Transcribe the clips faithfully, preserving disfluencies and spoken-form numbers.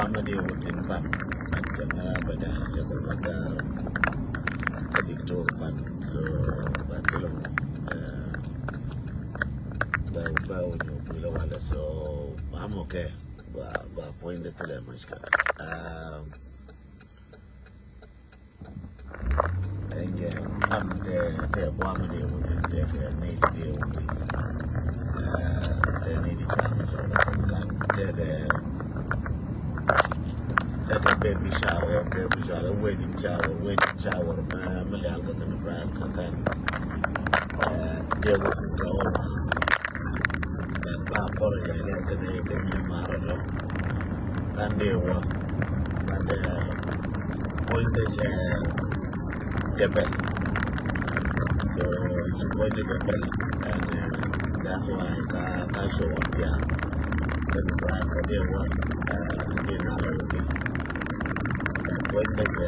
Ama dee wä thin pan. An cɛ ŋa bɛ da cɛ kɔ bɛ da. Kä diktor pan. So ba thilɛ mɔ. Ba ba wä nyɔ kuilɛ walɛ. So I'm okay. Ba ba point de thilɛ mushkila. Ɛn jɛ kam tɛ tɛ buam dee wä thin tɛ kɛ nɛy ti dee wä thin. Tɛ nɛy ti cam sɔrɔ kan tɛ kɛ tɛ kɛ baby shower, baby shower, wedding shower, wedding shower mɛ mɛ lial kɛ kɛ Nebraska kan. Dee wä thin kɛ wä ma. Ba apologize kɛ nɛy kɛ nɛy marɔ tɔ. Kan dee wä kan dee point de cɛ Jebel. So it's point de Jebel, and that's why ka ka show up here. Kɛ Nebraska dee wä dee na lɛ wä. Point de cɛ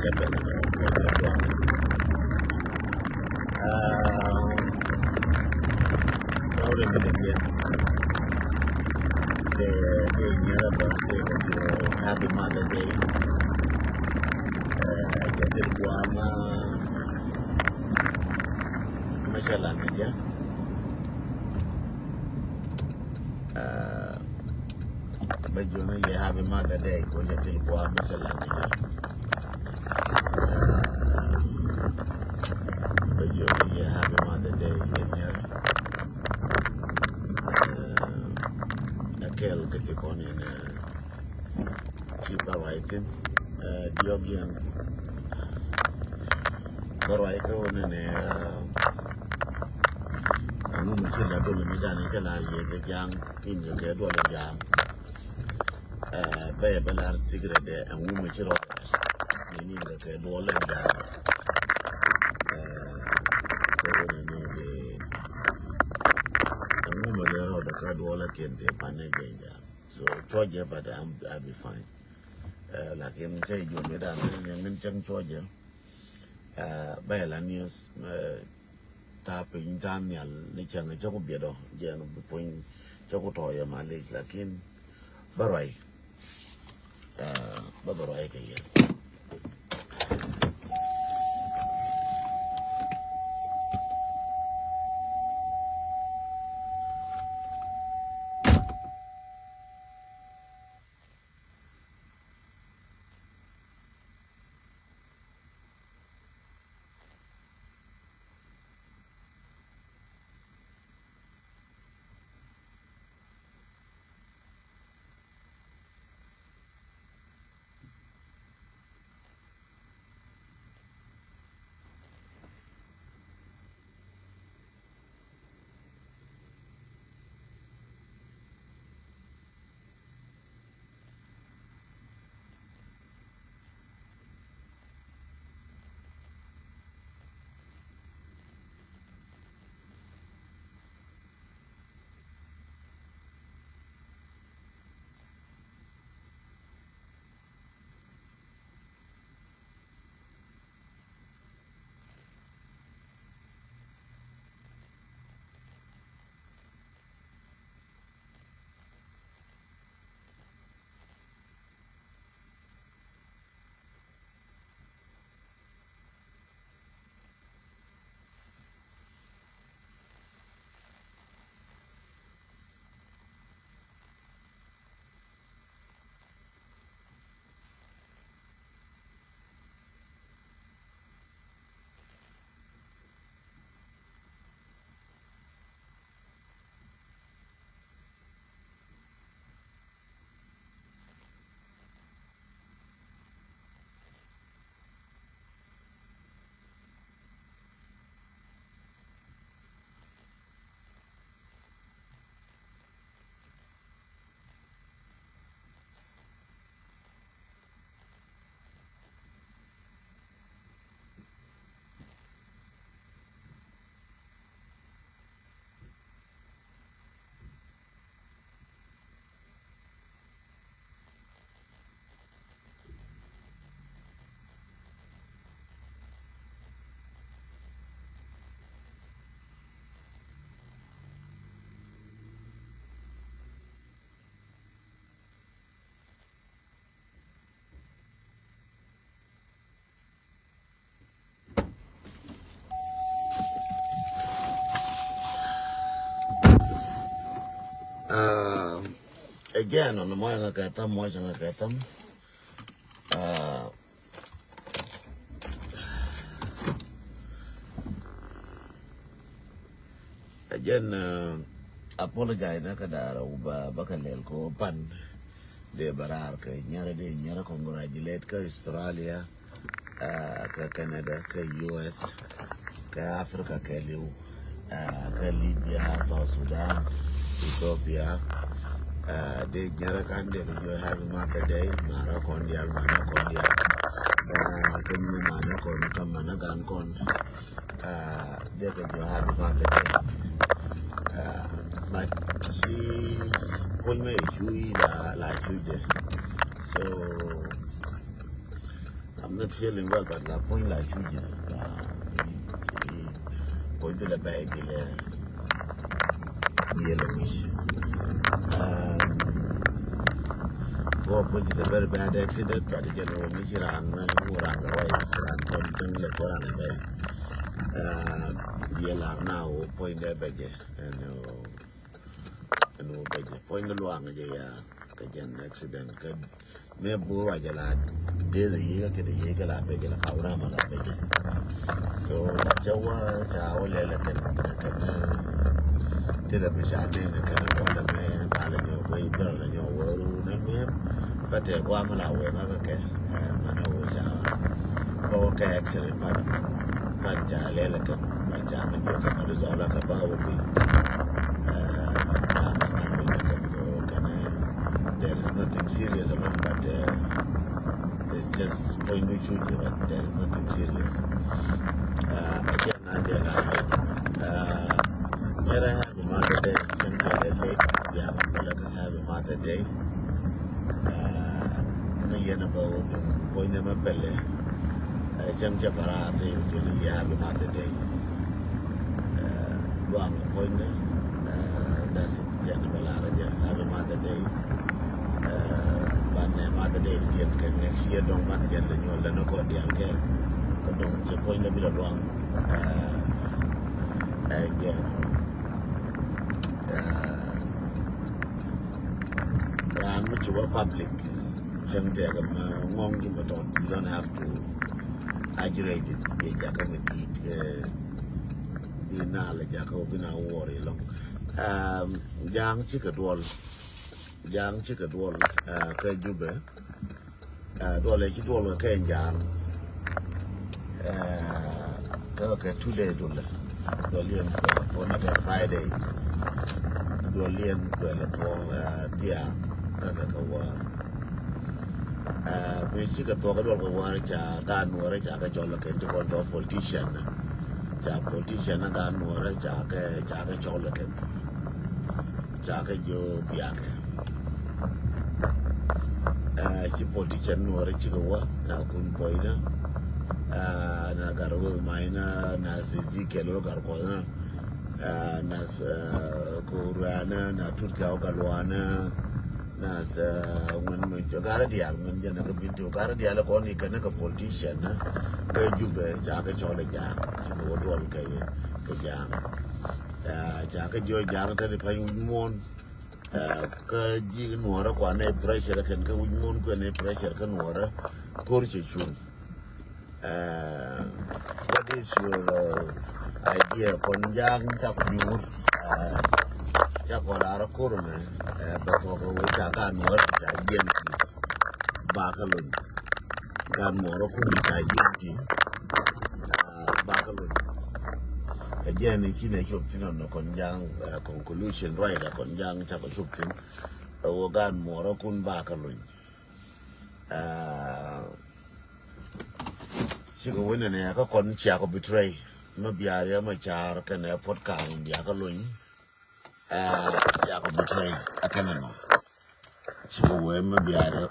Jebel point de wä. Dɔwdɛ mi dɛ diɛn. Dɛ dɛ nyɛrɛ bä dɛ kɛ jɛ Happy Mother Day. Jɛ thil guam mɛ cɛ lan ni jɛ. Bɛ jɔni yɛ Happy Mother Day ko jɛ thil guam mɛ cɛ lan ni jɛ. Bɛ jɔni yɛ Happy Mother Day yɛ nyɛrɛ. Ɛ kɛl kä ti kɔn in ci bä ruac thin. Diɔk yɛn bä ruac kä wä ni ni. Ɛŋu mi ci la dol mi dan in ci la yɛ kɛ jaŋ in kɛ kɛ duɔl in jaŋ. Bɛ bɛ lar secret dɛ ɛŋu mi ci rɔ ni ni kɛ kɛ duɔl in jaŋ. Kɛ wä ni ni bi ɛŋu mi lɛ rɔ dɛ kɛ duɔl in kɛ pan ni jɛ in jaŋ. So cuɔcɛ but I'm, I'll be fine. Lakin cɛ jɔn ni dan ni ni cɛŋ cuɔcɛ. Bɛ la news. Ta̱a̱ piny ta̱a̱ nhial ni cäŋ cä ku biɛt ɔ jɛn bi puny cä ku tɔɔyɛ malic lakin bä ruac. Bä bä ruac kɛ yɛn. Jɛn ɔnɔ mɔc ŋa kɛ tham, mɔc ŋa kɛ tham. Ah, jɛn, ah, apologize na kä da̱a̱r wu ba, ba kɛ lɛl kɛ wä pan. Dee bɛ raar kɛ nyɛrɛ, dee nyɛrɛ congratulate kä Australia, ah, kä Canada, kä U S, kä Africa kɛɛliw, ah, kä Libya, South Sudan, Ethiopia. Ah, dee nyɛrɛ kan dee kɛ jɔ happy Mother Day, marä kɔn dial, manä kɔn dial. Ah, kä nyi manä kɔn, kä manä gan kɔn. Ah, dee kɛ jɔ happy Mother Day. Ah, but ci puɔ̱ny mɛ cu i̱ la, la cu jɛ. So, I'm not feeling well, but la puɔ̱ny la cu jɛ. La, i, i, puɔ̱ny bi la bɛy bi lɛ, bi lɛ wish. Um, Bok, which is a very bad accident, but jɛn wä mi ci raan mɛ, wä raan kɛ rɔy, ci raan kɔn kɛn lɛ kɔ raan bɛy. Uh, bi lɛ lar na wä puɔ̱ny dɛ bɛ jɛ, ɛn wä, ɛn wä bɛ jɛ. Puɔ̱ny dɛ luaŋ jɛ ya, kɛ jɛn accident, kɛ Mëë bur wa jɛ la dee the yee kä kɛ dee yee kä la bɛ jɛ la ka wä rama la bɛ jɛ. So cɛ wä ca wä lɛ lɛ kɛn kɛn ti dɛ mi ca dee ni kɛn kɔn dɛ mɛ ba lɛ nyɔ wä ibɛr lɛ nyɔ wä ru nɛ mɛ. Kä tɛ kua mi la wɛ ŋa kä kɛ, eh, mɛ nɛ wä ca kɔ wä kɛ accident ban ban ca lɛ lɛ kɛn ban ca mi jɔ kɛn mi di zɔla kɛ ba wä bi. Eh, ca mi ŋa mi jɛ kɛn kɛ wä kɛn, eh, there is nothing serious along, but, uh, it's just puɔ̱ny du cu jɛ, but there is nothing serious. Uh, again, I did, uh, uh, nyɛrɛ happy Mother Day. Cɛn kɛ lɛ late, bia ma bɛ lɛ kɛ happy Mother Day. Uh, ni yɛn bɛ wä duŋ puɔ̱ny ni ma bɛ lɛ. Uh, cɛn kɛ bara dee wä duŋ yɛ happy Mother Day. Uh, luaŋ puɔ̱ny ni, uh, that's it. Jɛn bɛ lar jɛ, happy Mother Day. Uh, banɛ Mother Day diɛn kɛ next year dɔŋ banɛ jɛn lɛ nyuɔl lɛ ni kɔn diaŋ kɛ. Kɛ dɔŋ cɛ puɔ̱ny lɛ bi lɛ luaŋ. Uh, ɛ jɛn, uh, raan mi ci wä public. Cäŋ tɛɛk ɛmɛ ŋɔŋ ji̱ mɛ tɔt, you don't have to exaggerate it. Yɛ jakä mi di̱i̱t, uh, bi na lɛ jakä wä bi na wuɔr ilɔŋ. Um, Ja̱a̱ŋ cikɛ duɔl. Ja̱a̱ŋ cikɛ duɔl, uh, kä Jubɛ. Uh, duɔl ɛ ci duɔl kɛ kɛ Ja̱a̱ŋ. Uh, kä kɛ two days duɔl. Duɔl yɛn kɛ, kɛ Friday. Duɔl yɛn kɛ lɛ tuɔŋ, uh, dhia kä kɛ kɛ wäär. Uh, mi cikɛ thuɔk duɔl kɛ wäär ca ka nuɔrɛ ca kɛ cɔl kɛ ti kɔn tɔ politician. Ca politician ka nuɔrɛ ca kɛ, ca kɛ cɔl kɛ. Ca kɛ jiö biakɛ. Uh, ci politician nuɔrɛ cikɛ wä, na Kun Puɔyna. Uh, na Gatwec Maina, na Ezekiel Gatkuoth na. Uh, na, uh, Koruana, na Tut Kau Galuana. Nas, uh, ŋuɛn mi jɔ garä diaal ŋuɛn jɛn kä bin ti garä diaal kɔn i̱ kɛn kä politician, uh, kä Jubɛ ca kɛ cɔl ɛ Ja̱a̱ŋ. Cikɛ wä duɔl kɛ, kɛ Ja̱a̱ŋ. Uh, ca kɛ jiö Ja̱a̱ŋ tɛn i̱ pa̱ny wi̱c muɔ̱ɔ̱n. Uh, kä ji̱ nuɔrä kuanɛ pressure kɛn kä wi̱c muɔ̱ɔ̱n kuɛnɛ pressure kä nuɔrä ko̱r cɛ cuŋ. Uh, what is your, uh, idea? Kɔn Ja̱a̱ŋ cak nyuur, uh, cak kɔn lar ko̱r mɛ, uh, bɛ thuɔk wee ca ka nuɔr ca jiɛn ti ba kä lony. Ka nuɔr kun ca jiɛn ti, uh, ba kä lony. Ɛ jɛn ci nɛ cop thin ɔn kɔn Ja̱a̱ŋ, uh, conclusion right, kɔn Ja̱a̱ŋ cak cop thin. Ɛ wä ka nuɔr kun ba kä lony. Uh, Cikɛ wen nɛ kä kɔn ciakɔ betray. Mä biaar yɛ mä car kɛnɛ puɔt ka̱a̱ŋ biakä lony. Ɛ, ciakɔ betray ɛ kɛnɛ nɔ. Cikɛ wen mä biaar yɛ,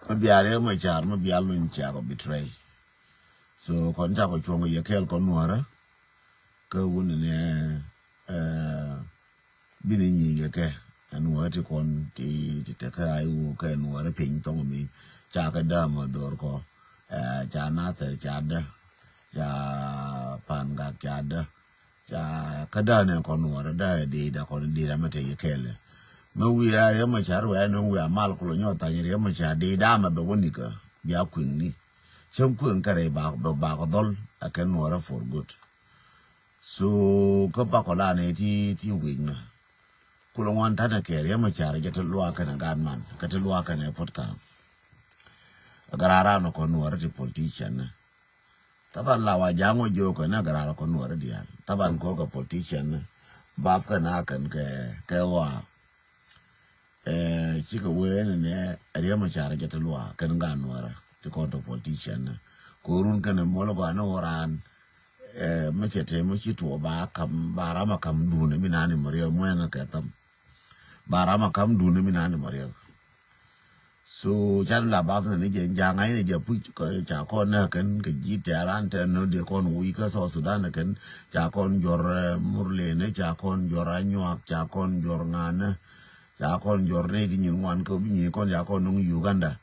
mä biaar yɛ mä car mä biaar lony ciakɔ betray. So kɔn cakɔ cuɔ̱ŋ yɛ kɛɛl kɔn nuɔrä. Kä wun ni, ɛ, binɛ nyinyɛ kɛ ɛn wä ti kɔn ti, ti tekɛ ay wä kɛ ɛn wä ri piny thɔŋ mi ca kɛ dämä dhor kɔ, ɛ, ca nathɛr ca dä, ca pan gak ca dä, ca kɛ dä nɛ kɔn wä ri dä di da kɔn di da mɛ te yɛ kɛlɛ. Mi wi̱i̱ a Riek Machar wi̱i̱ a nöŋ wi̱i̱ a mal kulɔ nyɔk thany Riek Machar dee damɛ bɛ wä nikä bia kui̱ŋni. Cäŋ kui̱ŋ kɛ rɛy bak bɛ bak dhɔl a kɛn Nuɔrä for good. So kä bakɔ la nɛ ti ti wi̱i̱ nä. Kulɔ ŋuan tanɛ kɛ Riek Machar jɛ ti luaak kɛnɛ gatman kɛ ti luaak kɛnɛ puɔ̱t ka̱a̱ŋ. A gararan kɔ Nuɔrä ti politician nä. Thaban la wa jaŋ wä jiök kɛ ni a gararan kɔ Nuɔrä diaal. Thaban kɔ kɛ politician nä. Bap kɛ na kɛn kɛ kɛ wa. Ɛ, cikɛ wee ni nɛ Riek Machar jɛ ti luaak kɛn gat Nuɔrä ti kɔn tɔ politician nä. Kɛ run kɛn muɔl gɔaa ni wä raan. Ɛ, mi cɛ te mi ci tuɔ ba kam ba ram a kam duun mi nani mɔ Riek muɛŋ kɛ tham. Ba ram a kam duun mi nani mɔ Riek. So can la bap ni jɛ jaŋ a in jɛ puc ca kɔn nä kɛn kɛ ji̱ tɛ̈ran tɛ nä dee kɔn wi̱i̱ kä South Sudan kɛn ca kɔn jɔr, ɛ, Murle ni ca kɔn jɔr Anyuak ca kɔn jɔr ŋanä. Ca kɔn jɔr ni ti nyin ŋuan kɛ bi nyi kɔn ca kɔn nuŋ Uganda.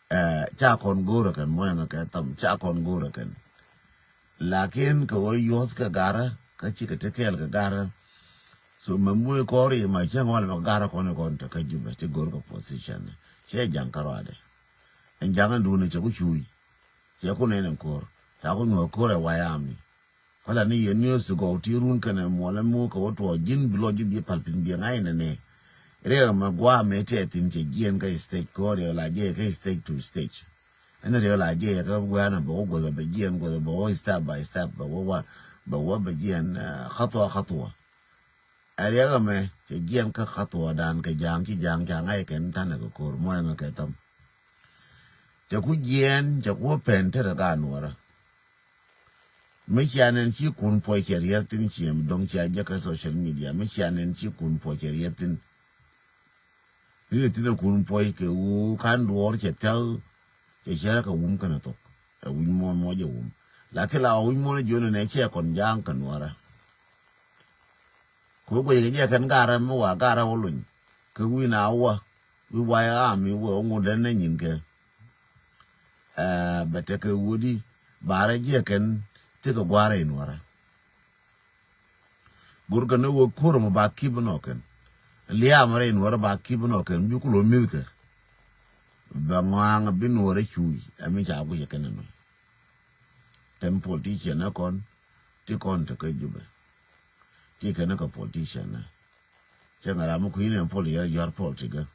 Ɛ, ca kɔn go̱o̱rä kɛn muɛŋ kɛ tham ca kɔn go̱o̱rä kɛn. Lakin kɛ wä yuɔth kɛ garä kä cikɛ ti kɛɛl kɛ garä. So mɛ muc kɔr i̱ ma cäŋ wal mɛ garä kɔn i̱ kɔn te kä Jubɛ ti go̱o̱r kɛ position. Cɛ jaŋ kä ruadɛ. Ɛn jaŋ ɛn duuni cɛ ku cuuc. Cɛ ku nɛn ɛn ko̱r ca ku nyuɔth ko̱r ɛ wayami. Kɔla ni yɛ news ti gɔw ti run kɛnɛ muɔlɛ mu kɛ wä tuɔɔk ji̱n bi lɔc ji̱ bi pal piny biɛ ŋa̱c nɛnɛ. Riɛk mɛ gua̱a̱ mɛ tɛth thi̱n cɛ jiɛn kä stage kɔr yɛ la jɛ kä stage to stage. Ɛn riɛk la jɛ kä gua̱a̱ nɛ bɛ wä guɔth bɛ jiɛn guɔth bɛ wä step by step bɛ wä wa bɛ wä bɛ jiɛn, eh, khatwa khatwa. Ɛ riɛk mɛ cɛ jiɛn kä khatwa dan kɛ ja̱a̱ŋ ci ja̱a̱ŋ ca ŋa̱c kɛn tanɛ kɛ ko̱r muɔ̱ɔ̱ŋ kɛ tham. Cɛ ku jiɛɛn cɛ ku wä pɛn te rɛ gaa nuɔrä. Mi cia nɛn ci kun puɔc cɛ riɛth thin ciɛ mi do̱ŋ cia jɛ kä social media mi cia nɛn ci kun puɔc cɛ riɛth thin. Ri ri thin ɛ kun puɔc kɛ wu kan duɔɔr cɛ thia̱k cɛ cɛ rɛ kɛ wum kɛnɛ thok. Ɛ wi̱ny muɔ̱ɔ̱n muɔc ɛ wum. Lakin la wi̱ny muɔ̱ɔ̱n ɛ jiön ɛnɛ cɛ kɔn ja̱a̱ŋ kɛ nuɔrä. Kɛ wä guɛc kɛ jɛ kɛn garɛ mi wa garɛ wä luny kɛ wi̱i̱ na wä wi̱i̱ wa ya ami wä ŋut lɛn nɛ nyin kɛ. Ɛ bɛ tekɛ wä di barɛ jɛ kɛn thikɛ guarɛ in wärä. Gurkɛ ni wä kur mi ba kip nɔ kɛn liam rɛ in wärä ba kip nɔ kɛn bi kulo mi̱th kɛ. Bɛ ŋɔaŋ bi nuɔrɛ cuuc ɛ mi ca guic kɛn nɔ. Tɛn politician ɛ kɔn ti kɔn te kä Jubɛ. Ti kɛn kä politician ɛ cɛ ŋa̱ ram mi kui̱n ɛn pol yɛr yuar pol ti gä.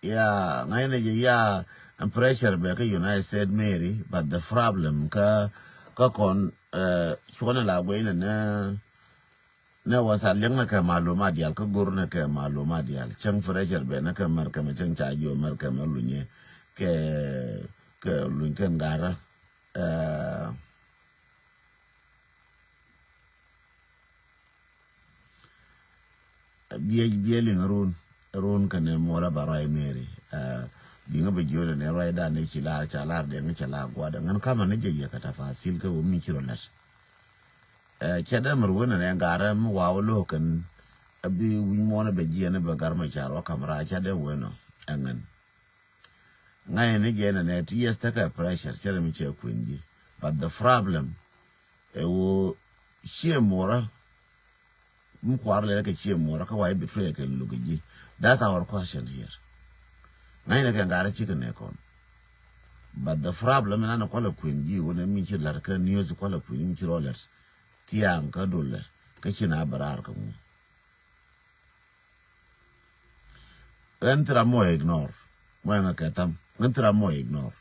Ya ŋa̱cnɛ jɛ ya ɛn pressure bɛ kä United States Mary, but the problem kä kä kɔn, eh, cuɔnɛ la guɛy nɛ nɛ nɛ wasa liɛŋ nɛ kɛ maluma dial kä gor nɛ kɛ maluma dial cäŋ pressure bɛ nɛ kɛ mɛr kɛ mɛ cäŋ ca jiɔ mɛr kɛ mɛ lunyɛ kɛ kɛ luny kɛn garä. Eh, Biɛ biɛ liŋ run run kɛnɛ muɔlä ba ruac Mary. Biŋä bɛ jiöl ni ruac dan ni ci lar ca lar dɛŋ ca lar guadɛ ŋän kamɛ ni jɛ yɛ kɛ tafasil kɛ wä mi ci rɔ lät. Cɛ dɛ mɛ ruwä nɛ nɛ garɛ mi wa wä lo̱k kɛn. Abi wi̱ny muɔnɛ bɛ jiɛn bɛ gar mɛ car wä kam ra cɛ dɛ wä nɔ. Ɛŋɛn. Ŋa̱cä ni jɛ nɛ nɛ ti yɛth tekɛ pressure cɛ rɛ mi cɛ kuën ji̱. But the problem ɛ ɣöö ciɛ muɔrä mi kuar lɛ kɛ ciɛ muɔrä kä wa i̱ betray kɛ luk ji̱. That's our question here. Ŋa̱cä ni kɛ ŋa̱rä cikɛ nɛ kɔn. But the problem in an kualɛ kuën ji̱ wun mi ci lat kä news kualɛ kuën mi ci rɔ lat. Thiaŋ kä dulɛ kä ci na bɛ raar kä ŋu. Ɣän thira mɔ ignore. Mɔ iŋa kɛ tham ɣän thira mɔ ignore.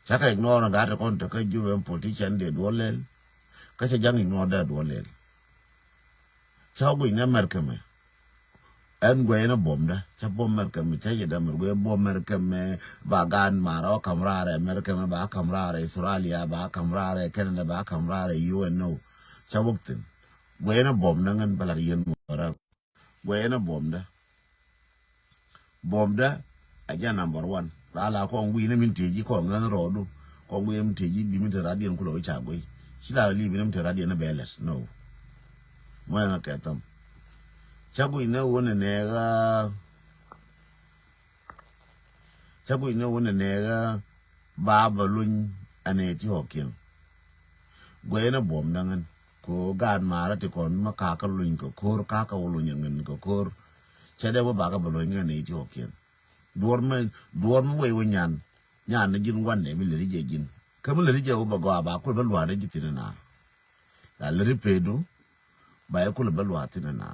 Cakɛ ignore gat kɔn te kä Jubɛ politician de duɔl lɛl. Kä cɛ jaŋ ignore de duɔl lɛl. Ca guic ni America mɛ. Ɛn guɛy ni buɔmdä ca buɔm America mɛ ca yɛ dämɛ guɛy buɔm America mɛ. Ba gan marä wä kam raarɛ America mɛ ba kam raarɛ Australia ba kam raarɛ Canada ba kam raarɛ U N O. Ca wä thin. Guɛy ni buɔmdä ŋän bä lat yɛn wä rä. Guɛyɛ ni buɔmdä. Buɔmdä a jɛ number one. Raa la kɔn wi̱i̱ ni min tëë ji̱ kɔn ŋäth rɔɔdu. Kɔn wi̱i̱ ni min tëë ji̱ bi min te radiɛn kulɛ wä ca guɛy. Ci la li̱i̱ bi ni min te radiɛn ni bɛ lɛt. No. Mɔ yɛn kɛ tham. Ca guic ni wä ni nɛɛka. Ca guic ni wä ni nɛɛka. ba bɛ luny ɛn ɛ ti ɣɔkiɛn. Guɛy ni buɔm däŋ ɛn ko gaat maarä ti kɔn ma kakä luny kɛ ko̱r, kakä wä luny ɛŋɛn kɛ ko̱r. Cɛ dee wä bakɛ bɛ luny ɛn ɛ ti ɣɔkiɛn. Duɔr mi, duɔr mi wei wä nyan, nyan ni ji̱n guandɛ mi leti jɛ ji̱n. Kä mi leti jɛ wä bɛ gɔaa ba kul bɛ lua̱a̱dɛ ji̱ thi̱n ɛn a. La leti peedu ba yɛ kul bɛ lua̱a̱ thi̱n ɛn a.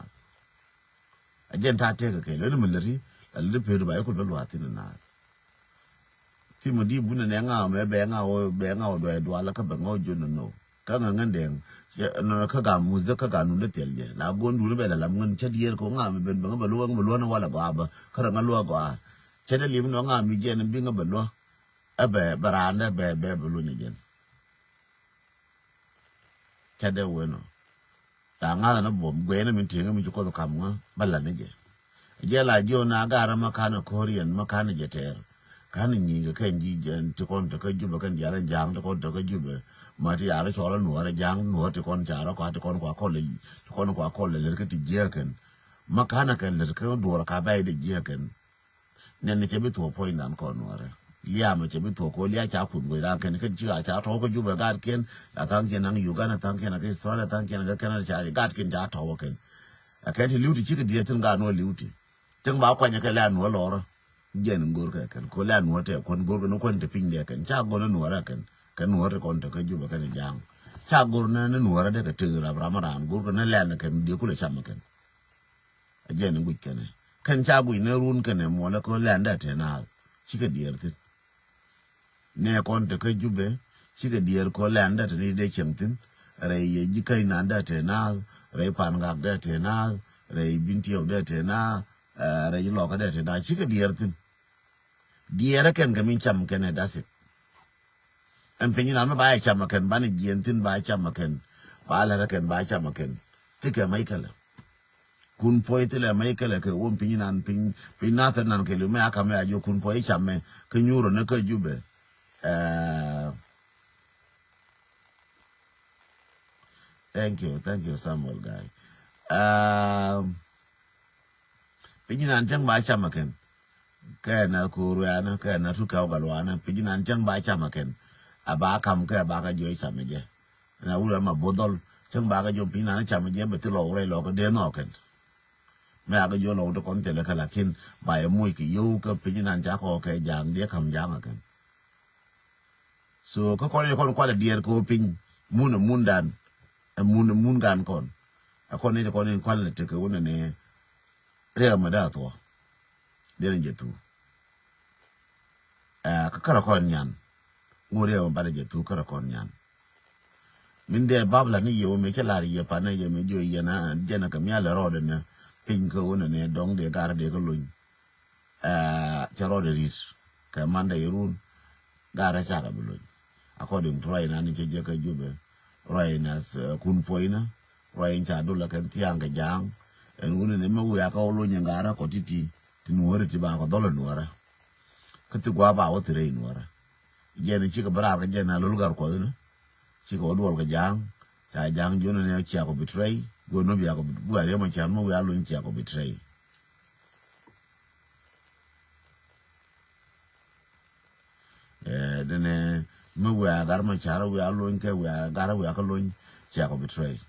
A jɛn ta̱a̱ tëëkä kɛ leni mi läti, la läti pet ba yɛ kul bä lua̱a̱ thi̱n naath. Thimɔ di bunɛ nɛ ŋa̱a̱ mɛ bɛ ŋa̱a̱ wä, bɛ ŋa̱a̱ wä duaɛ dualä kä bɛ ŋa̱a̱ wä jon nɔ nɔ. Kä ŋa̱ ŋän dɛŋ, kä ga muth dä kä ga nun dä thil jɛ. La gon duni bɛ la lam ŋän cä diɛɛr kɛ ŋa̱a̱ mɛ ben bɛ ŋa̱ bɛ luäŋ bɛ luäŋ walɛ gɔaa bä. Kä rɛ ŋa̱ luäŋ gɔaa. Cä dee lim nɔ ŋa̱a̱ mi jɛn bi ŋa̱ bɛ luäŋ. Ɛ bɛ, bɛ raan dä bɛ, bɛ, bɛ luny jɛn. Cä dee wen ɔ. La ŋa̱th ni buɔm guɛɛni min tieŋä mi ci Kuoth kam ŋä bä la̱t ni jɛ. Jɛ la jiɔ na garä ma ka̱n a ko̱r yɛn ma ka̱n a jɛ tɛɛr. Ka̱n a nyi̱i̱ŋ kɛ kɛn ji̱ jɛn ti kɔn te kä Jubɛ kɛn diaal in ja̱a̱ŋ ti kɔn te kä Jubɛ. Ma ti yaar cɔl a nuɔɔr a ja̱a̱ŋ nuɔɔr ti kɔn carä kɔa ti kɔn kua kɔl a ti kɔn kua kɔl a lɛr kä ti jiääkɛn. Ma ka̱n a kɛ lɛr kä duɔɔr ka bɛy de jiääkɛn. Nɛn ni cɛ bi thuɔ̱k puɔ̱nydan kɔn nuɔrɛ. Liamɛ cɛ bi thuɔ̱k kɛ ɣöö lia ca kuth guic raŋ kɛn kɛn ci ɣaa ca tɔ̱w kä Jubɛ gaatkiɛn. A tha̱a̱ŋkiɛn naŋ Uganda, tha̱a̱ŋkiɛn naŋ kä Australia, tha̱a̱ŋkiɛn naŋ kä Canada ca gaatkiɛn ca tɔ̱w kɛn. A kɛn ti li̱w ti cikɛ diɛɛr thi̱n gaat nuɔr li̱w ti. Cäŋ ba kuanyɛ kɛ lɛ a nuɔr lɔrä. Jɛn in go̱rkɛ kɛn kɛ ɣöö lɛ a nuɔr tɛ kuän go̱rkɛ ni kuän te piny dɛ kɛn ca go̱r ni nuɔrɛ kɛn. Kɛ nuɔr ti kɔn te kä Jubɛ kɛn ja̱a̱ŋ. Ca go̱r ni nuɔrɛ dee kɛ tëk rap ram raan go̱rkɛ ni lɛn kɛn diɛ kulɛ cam kɛn. A jɛn in guic kɛnɛ. Kɛn ca guic ni run kɛnɛ muɔlɛ kɛ ɣöö lɛndɛ te naath. Cikɛ diɛɛr thi̱n. Nɛ kɔn te kä Jubɛ, cikɛ diɛɛr kɛ ɣöö lɛndɛ te ni dee cieŋ thi̱n. Rɛy yɛ ji̱ käc nandɛ te naath, rɛy pan gak dee te naath, rɛy bin tiɛw dee te naath, eh, rɛy lɔkä dee te naath. Cikɛ diɛɛr thi̱n. Diɛɛrä kɛn kɛ min cam kɛn ɛ dasit. Ɛn piny inan mi ba yɛ cam ɛ kɛn, banɛ jiɛn thi̱n ba yɛ cam ɛ kɛn, ba lɛr ɛ kɛn ba yɛ cam ɛ kɛn. Thikɛ mɛc kɛlɛ. Kun puɔy thilɛ mɛc kɛlɛ kɛ wä piny inan piny, piny nathɛ nan kɛl mɛ a kamɛ a jiɔ kun puɔy cam mɛ kä nyuurɔ ni kä Jubɛ. Ɛɛ, thank you, thank you Samuel guy. Ɛɛ, Piny inan cäŋ ba cam ɛ kɛn. Kɛ na ko̱o̱r wianä, kɛ na tukɛ wä gal wanä. Piny inan cäŋ ba cam ɛ kɛn. A ba kam kɛ a ba kɛ jiɔ cam ɛ jɛ. Na wurɛ ma bo̱dhɔl. Cäŋ ba kɛ jiɔ piny inan cam ɛ jɛ bɛ thil lɔw rɛy lɔk kɛ dee nhɔk kɛn. Mɛ a kɛ jiɔ lɔw ti kɔn thilɛ kɛ lakin ba yɛ muc kɛ yio̱w kɛ piny inan ca kɔ kɛ ja̱a̱ŋ diɛ kam ja̱a̱ŋ ɛ kɛn. So kä kɔn i̱ kɔn kualɛ diɛɛr kɛ wä piny mun ɛ mundan. Ɛ mun ɛ mun gan kɔn. Ɛ kɔn i̱ kɔn i̱ kualɛ tekɛ wä nɛnɛ. Riɛk mɛ daa thuɔ. Diɛn jɛ thu. Ɛ kä kärɛ kɔn nyan. Ŋu riɛk mɛ bat jɛ thu kärɛ kɔn nyan. Min dee bab la ni yɛ wä mɛ cɛ lar yɛ panɛ yɛ mɛ jiɔ yɛn a jɛn a kɛ mial rɔɔdɛ nɛ. Piny kä wä nɛnɛ dɔŋ dee gar dee kä lony. Ɛɛ, cɛ rɔɔdɛ ri̱t kɛ mandɛ irun. Garɛ cakɛ bi lony. According to ruac inan cɛ jɛ kä Jubɛ. Ruac inan, ɛɛ, kun puɔ̱nyna. Ruac in ca dol ɛ kɛn thia̱a̱ŋ kɛ ja̱a̱ŋ. Ɛn wuni ni mɛ wiaa kä wä lony in garɛ kɔ ti̱ti̱. Ti nuɔ̱ɔ̱ri ti ba kɔ dhɔl in nuɔ̱ɔ̱rä. Kä thi gua̱a̱ ba wä thi rɛy nuɔ̱ɔ̱rä. Jɛn cikɛ bi raar kɛ jɛn a lo̱l gar kuɔth ni. Cikɛ wä duɔl kɛ ja̱a̱ŋ. Ca ja̱a̱ŋ jiɔn ni ciakɔ betray. Guɔn ni biakɔ bi gua̱a̱ riɛm a can mɛ wiaa lony ciakɔ betray. Ɛɛ, dini mi wiaa gar ma car wiaa lony kɛ wiaa gar wiaa kä lony ciakɔ betray.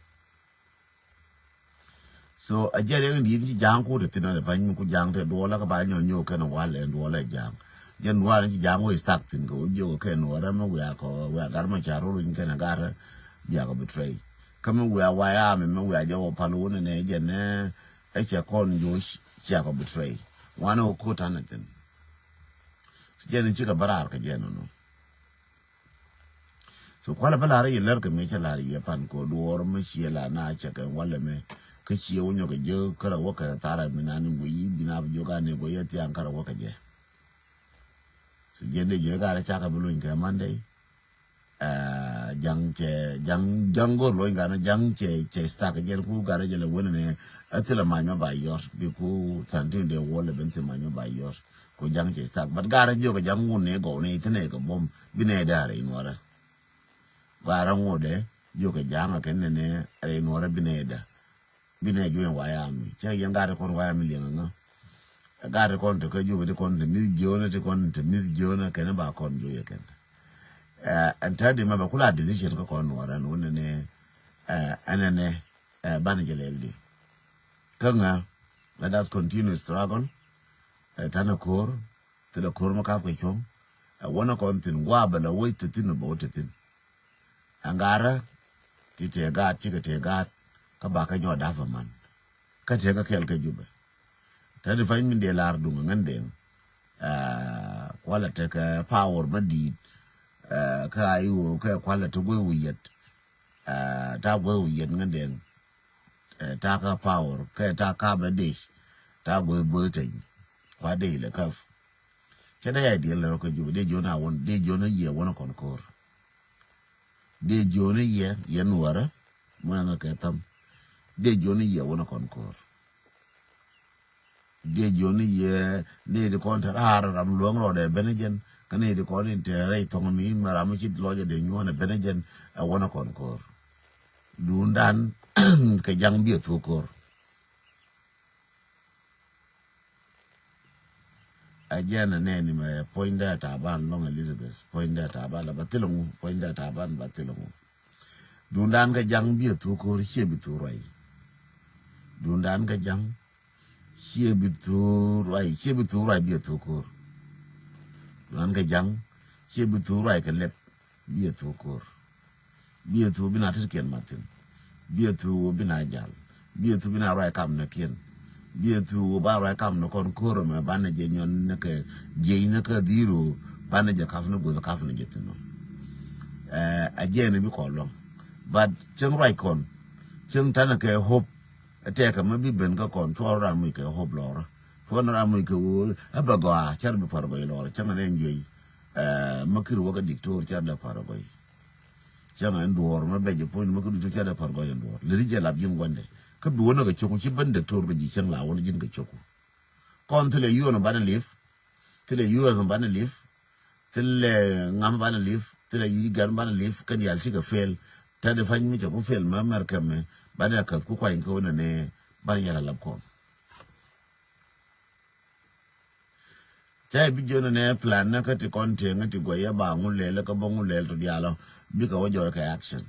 So a jɛ riɛk in di̱i̱t ci ja̱a̱ŋ ku te thin ɛ pany mi ku ja̱a̱ŋ te duɔlä kä ba nyɔ nyɔ kɛn walɛ duɔlɛ ja̱a̱ŋ. Jɛn duɔlɛ ci ja̱a̱ŋ wä istak thin kɛ wä jiök kɛn wä rɛ mi wiaa kɔ wiaa gar ma car wä lony kɛn gar biakɔ betray. Kä mi wiaa waya mi mi wiaa jɛ wä pal wä nɛ nɛ jɛ nɛ ɛ cɛ kɔn jo̱o̱c ciakɔ betray. Wanɛ wä ko̱t tanɛ thin. So jɛn in cikɛ bä raar kɛ jɛn nɔ. So kualɛ bä lar i̱ lär kɛ mi cɛ lar i̱ pan kɛ duɔɔr mi ciɛ la na cɛ kɛ walɛ mi kä ciɛ wä nyɔk kɛ jek kärɛ wä kɛ tharɛ mi nan in guiy bi na bi jok an i̱ guiy ɛ thiaŋ kärɛ wä kɛ jɛ. So jɛn dee juɛ garɛ cakɛ bi luny kɛ Monday. Ɛɛ, ja̱ŋ cɛ ja̱ŋ ja̱ŋ go̱r luɔ̱ny ganä ja̱ŋ cɛ cɛ stak jɛn ku garɛ jɛ lɛ wen ni. Ɛ thilɛ mac mɛ ba yɔr bi ku thantin dee wä lɛ ben thil mac mɛ ba yɔr. Ku ja̱ŋ cɛ stak but garɛ jiök kɛ ja̱ŋ ŋun ni gɔw ni thin ɛ kɛ buɔ̱m bi nɛ dee a rɛy nuɔrɛ. Garɛ ŋuɔdɛ jiök kɛ ja̱ŋ a kɛn ni ni rɛy nuɔrɛ bi nɛ dee. Bi nɛ juɔ̱ny wayami cɛ yɛn gat ti kɔn wayami liɛŋ aŋä. Gat ti kɔn ti kä juɔ̱k ti kɔn ti mi̱th jiöönä ti kɔn ti mi̱th jiöönä kɛn ba kɔn juɔ̱k yɛ kɛn. Ɛn täädi mɛ bɛ kula decision kä kɔn nuɔrɛ ni wunɛ ni ɛn ɛn ni banɛ jɛ lɛl di. Kä ŋa, let us continue struggle. Tanɛ ko̱r thilɛ ko̱r mɛ kap kɛ cuɔ̱ŋ. Ɛ wunɛ kɔn thin gua bɛ lɛ wec te thin bɛ wä te thin. Ɛn garä ti tëë gaat cikɛ tëë gaat kä bakä nyɔɔt da̱p aman. Kä tëë kä kɛl kä Jubɛ. Te di pany min dee lar duŋ ŋän deŋ. Kualɛ tekɛ power mä di̱i̱t. Kä a iwä kɛ kualɛ te guey wi̱i̱ yɛt. Ta guey wi̱i̱ yɛt ŋän deŋ. Ta kä power kɛ ta ka bɛ dec. Ta guey guey teny kua dec lɛ käp. Cɛ dee ya diɛl lɛ rɔ kä Jubɛ dee jiɔn a wän dee jiɔn a yiɛ wän a kɔn ko̱r. Dee jiɔni yɛ yɛ nuɔrä mɔɛŋä kɛ tham. Dee jiɔni yɛ wunä kɔn ko̱r. Dee jiɔni yɛ ni di kɔn te raar ram luɔ̱ŋ rɔɔdɛ ben jɛn kä ni di kɔn in te rɛy thɔŋ mi in ma ram ci lɔcɛ dee nyuɔnɛ ben jɛn ɛ wunä kɔn ko̱r. Duundan kɛ jaŋ biɛ thuk ko̱r. A jɛn a nɛni mɛ puɔ̱nydɛ a Taban lɔŋ Elizabeth puɔ̱nydɛ a Taban la ba thilɛ ŋu puɔ̱nydɛ a Taban ba thilɛ ŋu. Duundan kä jaŋ biɛ thuk ko̱r ciɛ bi thuk ruac. Duundan kä jaŋ ciɛ bi thuk ruac ciɛ bi thuk ruac biɛ thuk ko̱r. Duundan kä jaŋ ciɛ bi thuk ruac kɛ lɛp. Biɛ thuk ko̱r. Biɛ thuk bi na tetkiɛn mathin. Biɛ thuk bi na jal. Biɛ thuk bi na ruac kam ni kiɛn. Biɛ thuk ba ruac kam ni kɔn ko̱r mɛ banɛ jɛ nyɔn ni kɛ jiɛc ni kɛ dhiro banɛ jɛ kap ni guth kap ni jɛ thin. A jɛ ni bi kɔn lɔŋ. But cieŋ ruac kɔn cieŋ tanɛ kɛ hope. Tɛkɛ mɛ bi ben kä kɔn cuɔr ran muc kɛ hope lɔrä. Cuɔr ran muc kɛ ɣöö ɛ bɛ gɔaa cɛr bi par gɔc lɔrä cieŋ ni ɛn juey. Ɛ ma kir wä kä diktor ca dee par gɔy. Cäŋ ɛn duɔɔr ma bɛ jɛ puɔ̱ny ma kir diktor ca dee par gɔy ɛn duɔɔr lɛ ri jɛ lap ji̱n gua̱ndɛ. Kä bi wä nä kɛ cok ci ben diktor bɛ ji̱ cäŋ la wä ji̱n kɛ cok. Kɔn thilɛ yuɔn banɛ lip. Thilɛ yuɔn banɛ lip. Thilɛ ŋam banɛ lip. Thilɛ yu gan banɛ lip kɛn yal cikɛ fail. Tɛt i̱ pa̱ny mi cɛ ku fail ma mɛr kɛmɛ banɛ käth ku kuany kä wä nɛ nɛ banɛ yal a lap kɔn. Ca i̱ bi jiön nɛ plan nä kä ti kɔn tieŋä ti guɛyä ba ŋu lɛl kä bä ŋu lɛl to dialɔ. Bikɛ wä jɔɔy kɛ action.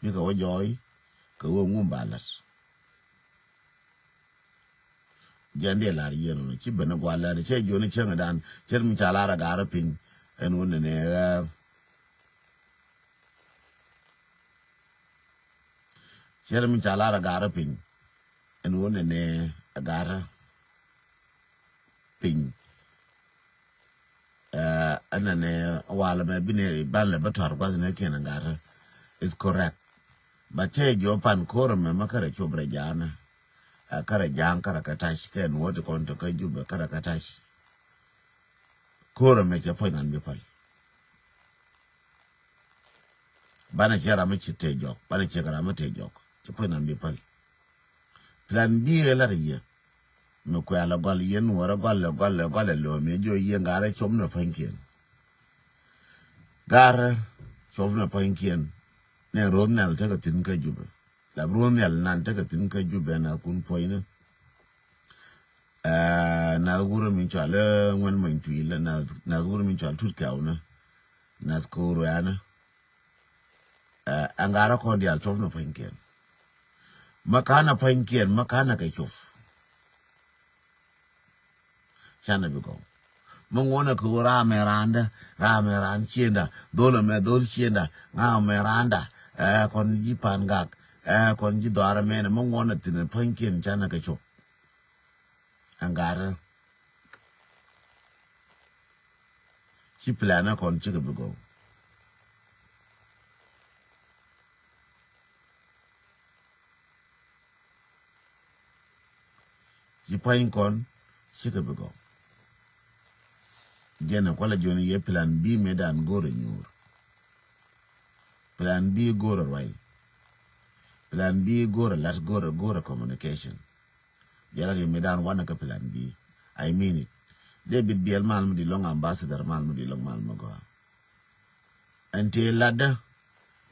Bikɛ wä jɔɔy kɛ wä ŋum ba la̱t. Jɛn diɛ lar yieen wä ci ben gua̱l lɛl cɛ jiön cäŋɛ dan cɛ mi ca lar a gar piny. Ɛn wä nɛ nɛ ɣä. Cɛ mi ca lar a gar piny. Ɛn wä nɛnɛ a garä piny. Ɛn nɛnɛ walɛ mɛ bi ni ban lɛ bä tɔr guath ni kiɛn a garä. Is correct. Ba cɛ jɔ pan ko̱r mɛ ma kärɛ cop rɛ ja̱a̱nä. Ɛ kärɛ ja̱a̱ŋ kärɛ kɛ ta̱c kɛ nuɔ̱t kɔn tɔ kä Jubɛ kärɛ kɛ ta̱c. Ko̱r mɛ cɛ puɔ̱ny nan bi päl. Banɛ ciɛ ram mi ci tëë jɔk banɛ ciɛ kɛ ram mi tëë jɔk ci puɔ̱ny nan bi päl. Plan B ɛ lat yɛ. Mi kuɛl ɛ gɔl yɛn wärä gɔl ɛ gɔl ɛ gɔl ɛ lo̱o̱ mi jiɔ yɛ ŋa̱rä com nɛ pa̱nykiɛn. Ŋa̱rä com nɛ pa̱nykiɛn. Nɛ ro̱o̱n nhial tekɛ thi̱n kä Jubɛ. Lap ruɔ̱n nhial nan tekɛ thi̱n kä Jubɛ na kun puɔ̱nyni. Ɛ nath wurä min cɔal ɛ ŋuɛn mɔny tuil ɛ nath wurä min cɔal tut kɛwnä. Nath ko̱o̱r wɛ̈nä. Ɛ ɛŋ gat rɔ kɔn diaal cop ni pua̱nykiɛn. Mä ka̱n a pua̱nykiɛn mä ka̱n a kɛ cop. Canɛ bi gɔw. Mä ŋuɔnɛ kɛ ɣöö ram ɛ randä ram ɛ ran ciënda dhol ɛmɛ dhol ciënda ŋa̱ ɛmɛ randa. Ɛ kɔn ji̱ pa̱a̱n gak ɛ kɔn ji̱ dhɔaar ɛmɛnɛ mä ŋuɔnɛ thi̱n ɛ pua̱nykiɛn canɛ kɛ cop. Ɛŋ gat rɔ. Ci plan ɛ kɔn cikɛ bi gɔw. Ci pua̱ny kɔn cikɛ bi gɔw. Jɛn ɛ kualɛ juɔ̱n yɛ plan B mëë dan go̱o̱rɛ nyuur. Plan B go̱o̱rɛ ruac. Plan B go̱o̱rɛ la̱t go̱o̱rɛ go̱o̱rɛ communication. Jɛn ɛ ri mëë dan wanɛ kä plan B. I mean it. David Biel mal mi di lɔŋ ambassador mal mi di lɔŋ mal mi gɔaa. Ɛn tëë latdä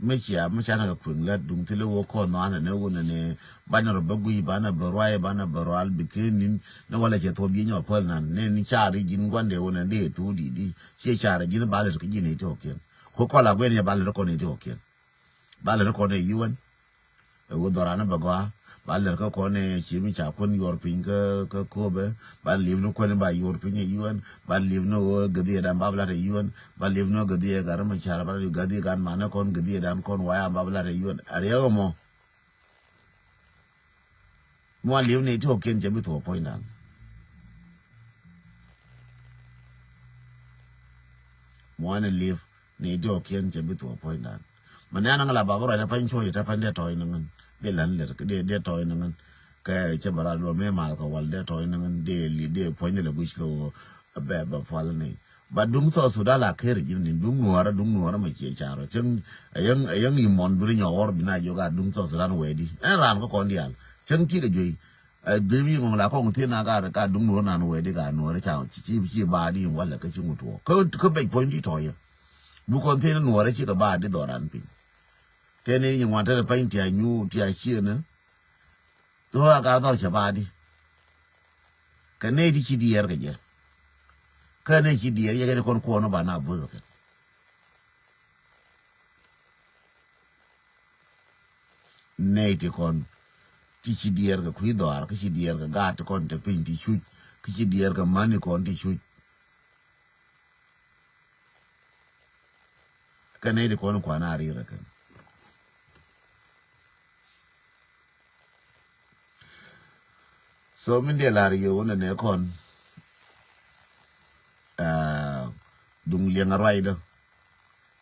Mi cia, mi ca na kɛ kueŋ lät duŋ thilɛ wä kɔn nɔanɛ ni wunɛ ni banɛ rɔ bä guiy, banɛ bä ruay, banɛ bä rual bi ken nin ni walɛ cɛ thuɔp yieny ɔ päl nan ni ni car i̱ ji̱n guandɛ wunɛ ni dee thuu di̱t i̱ ciɛ car i̱ ji̱n ba lät kä ji̱n i̱ ti ɔ kiɛn. Ku kɔl a guɛn yɛ ba lät kɔn i̱ ti ɔ kiɛn. Ba lät kɔn i̱ yuɛn. Ɛ wä dhɔran bɛ gɔaa ba lɛr kä kɔn ɛ ci mi ca kuän yuɔr piny kä kä kopɛ. Ba liv ni kuän ba yuɔr piny ɛ yuɛn, ba liv ni wä gädhiɛ dan ba bɛ lat ɛ yuɛn, ba liv ni wä gädhiɛ gat rɛ mɛ car ba lat gädhiɛ gat manɛ kɔn gädhiɛ dan kɔn waya ba bɛ lat ɛ yuɛn a riɛk ɛmɔ. Muan liv ni ti kɔkiɛn cɛ bi thuɔk puɔ̱ny dan. Muan liv ni ti kɔkiɛn cɛ bi thuɔk puɔ̱ny dan. Mɛ nɛn aŋa la ba bä ruac ta pany cuɔ̱c ta pany dee tɔ̱ɔ̱c ni ŋän dee lan lɛr dee dee tɔ̱ɔ̱c ni ŋän. Kɛ cɛ bä rat luɔm mi mal kɛ wal dee tɔ̱ɔ̱c ni ŋän dee li dee puɔ̱ny dee lɛ guic kɛ ɣöö bɛ bɛ pual ni. Ba duŋ South Sudan la ker ji̱n ni duŋ nuɔɔrä duŋ nuɔɔrä mɛ cie carɔ cäŋ. Ɛyäŋ ɛyäŋ imɔn biri nyɔk ɣɔr bi na jiök a duŋ South Sudan wɛɛdi ɛn raan kä kɔn diaal. Cäŋ ti kɛ juey. Ɛ, bibi ŋɔŋ la kɔŋ thiin na ka, ka duŋ nuɔr nan wee di ka nuɔr ca ci ci ci ba di walɛ kä ci ŋut wɔ kä kä bec puɔ̱ny ti tɔyɛ. Bu kɔn thiin nuɔr ci kɛ ba di dhɔran piny. Tɛn ni ŋuan tɛn pany ti a nyu ti a cienä. Thok a ka dhɔr cɛ ba di. Kɛ nɛy ti ci diɛɛr kɛ jɛ. Kä nɛy ci diɛɛr jɛ kɛ ni kɔn kuɔn ba na buth kɛ. Nɛy ti kɔn ti ci diɛɛr kɛ kui̱ dhɔaar kä ci diɛɛr kɛ gaat ti kɔn te piny ti cuc kä ci diɛɛr kɛ mani kɔn ti cuc. Kɛ nɛy ti kɔn kuan a rirɛ kɛn. So min diɛ lar yɛ wun nɛ kɔn. Aa, duŋ liɛŋ a ruacdä.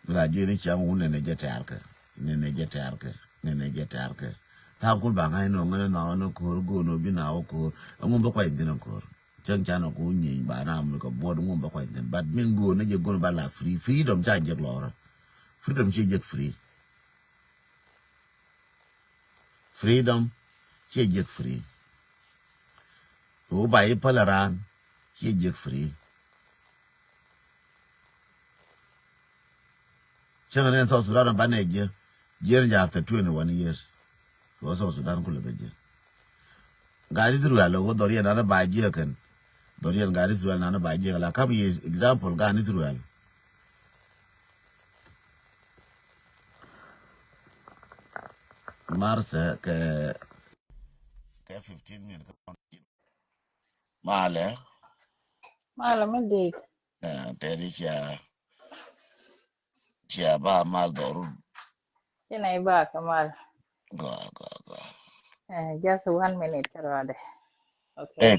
Mi la juey ni cäŋ wun nɛ nɛ jɛ tɛ̈rkɛ, nɛ nɛ jɛ tɛ̈rkɛ, nɛ nɛ jɛ tɛ̈rkɛ. Tha̱a̱ŋ kun ba ŋa̱c nɔ ŋänä nhaw ni ko̱r go̱o̱n ɔ bi na wä ko̱r. Ɛŋu bä kuany thi̱n ɔ ko̱r. Cäŋ ca nɔ ko̱r nyieny ba na mi kɛ buɔt ɛŋu bä kuany thi̱n. But min go̱o̱n ni jɛ go̱o̱n ba la free. Freedom ca jek lɔrä. Freedom ci jek free. Freedom ciɛ jiɛk free. Who ba i̱ päl raan ciɛ jiɛk free. Cäŋ ni South Sudan banɛ jiɛ jiɛn jɛ after twenty one years. Wä South Sudan kulɛ bɛ jiɛ. Gaat Israel wä dhɔriɛn nan ba jiɛ kɛn. Dhɔriɛn gaat Israel nan ba jiɛ kɛn la kam yi example gaat Israel. Martha kɛ kɛ fifteen minutes. Malɛ. Malɛ mi dit. Tɛri cia cia ba mal dhɔru. Ina iba kɛ mal. Gɔa gɔa gɔa. Just one minute kɛ rɔɔdɛ. Okay.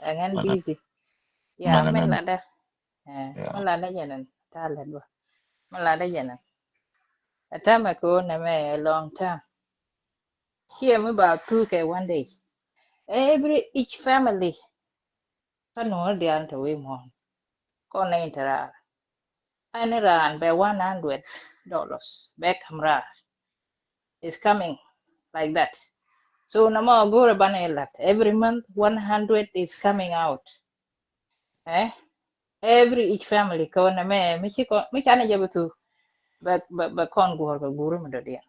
Ɛŋɛn busy. Ya min ladɛ. Ɛ, mi ladä jɛnɛn, ta lɛ duɔ. Mi ladä jɛnɛn. Ɛ täämɛ kɛ ɣöö nɛmɛ ɛ long term. Kiɛ mi ba thuk kɛ one day. Every each family. Kä nuɔ̱ɔ̱r diaal te wi̱i̱ muɔ̱ɔ̱n. Kɔn nɛ in te raar. Ɛn raan bɛ one hundred dollars bɛ ka̱m raar. Is coming like that. So nɛmɔ go̱o̱rɛ banɛ lat. Every month one hundred is coming out. Eh? Every each family kɛ wä nɛmɛ mi ci kɔn mi canɛ jɛ bi thuk. Bɛ bɛ bɛ kɔn guɔ̱r kɛ guuri mi dɔ̱diɛn.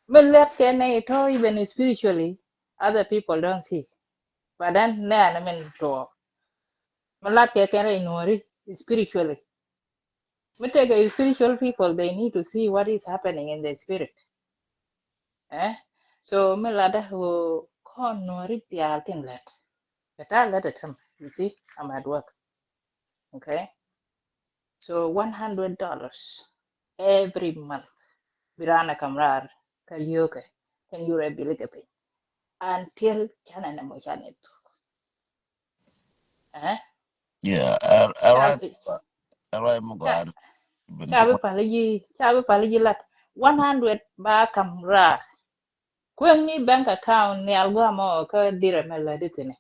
Mi lɛt kɛ nɛ itɔ even spiritually other people don't see. But then nɛ anɛ min tuɔɔk. Mi lat kɛ kɛn rɛy nuɔri spiritually. Mi tekɛ spiritual people, they need to see what is happening in the spirit. Eh? So mi ladä wä kɔn nuɔri diaal tin lɛt. Kɛ ta̱a̱ lät ɛ täm, you see, I'm at work. Okay? So one hundred dollars every month. Bi raan ɛ ka̱m raar kä yio̱o̱kɛ kɛn yurɛ bilikɛ piny. Until canɛ nɛ mɔ canɛ thuk. Eh? Yeah, ɛ ɛ right. Ɛ right mɔ gɔaa. Ca bi pal ji̱ ca bi pal ji̱ lat. One hundred ba ka̱m raar. Kueŋni bank account nhial guamɔ kä dhirɛ mɛ lätdi thi̱n.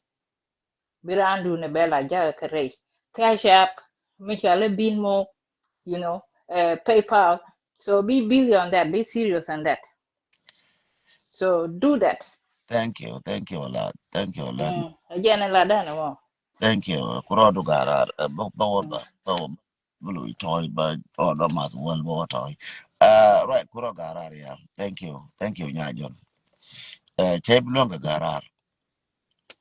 Bi raandun ɛ bɛ la jakä kɛ rɛy. Cash App, mi cɔalɛ Venmo, you know, uh, PayPal. So be busy on that, be serious on that. So do that. Thank you, thank you a lot, thank you a lot. Ɛ jɛn ɛ la dan ɛ mɔ. Thank you. Kurɔ du garar bä wä bä bä wä. bi loc tɔ̱ɔ̱c ba ɔ dɔ math wäl ba wä tɔ̱ɔ̱c. Uh, right, kurɔ garar ya. Thank you. Thank you, Nya Jɔn. Uh, cɛ bi luäŋ kɛ garar.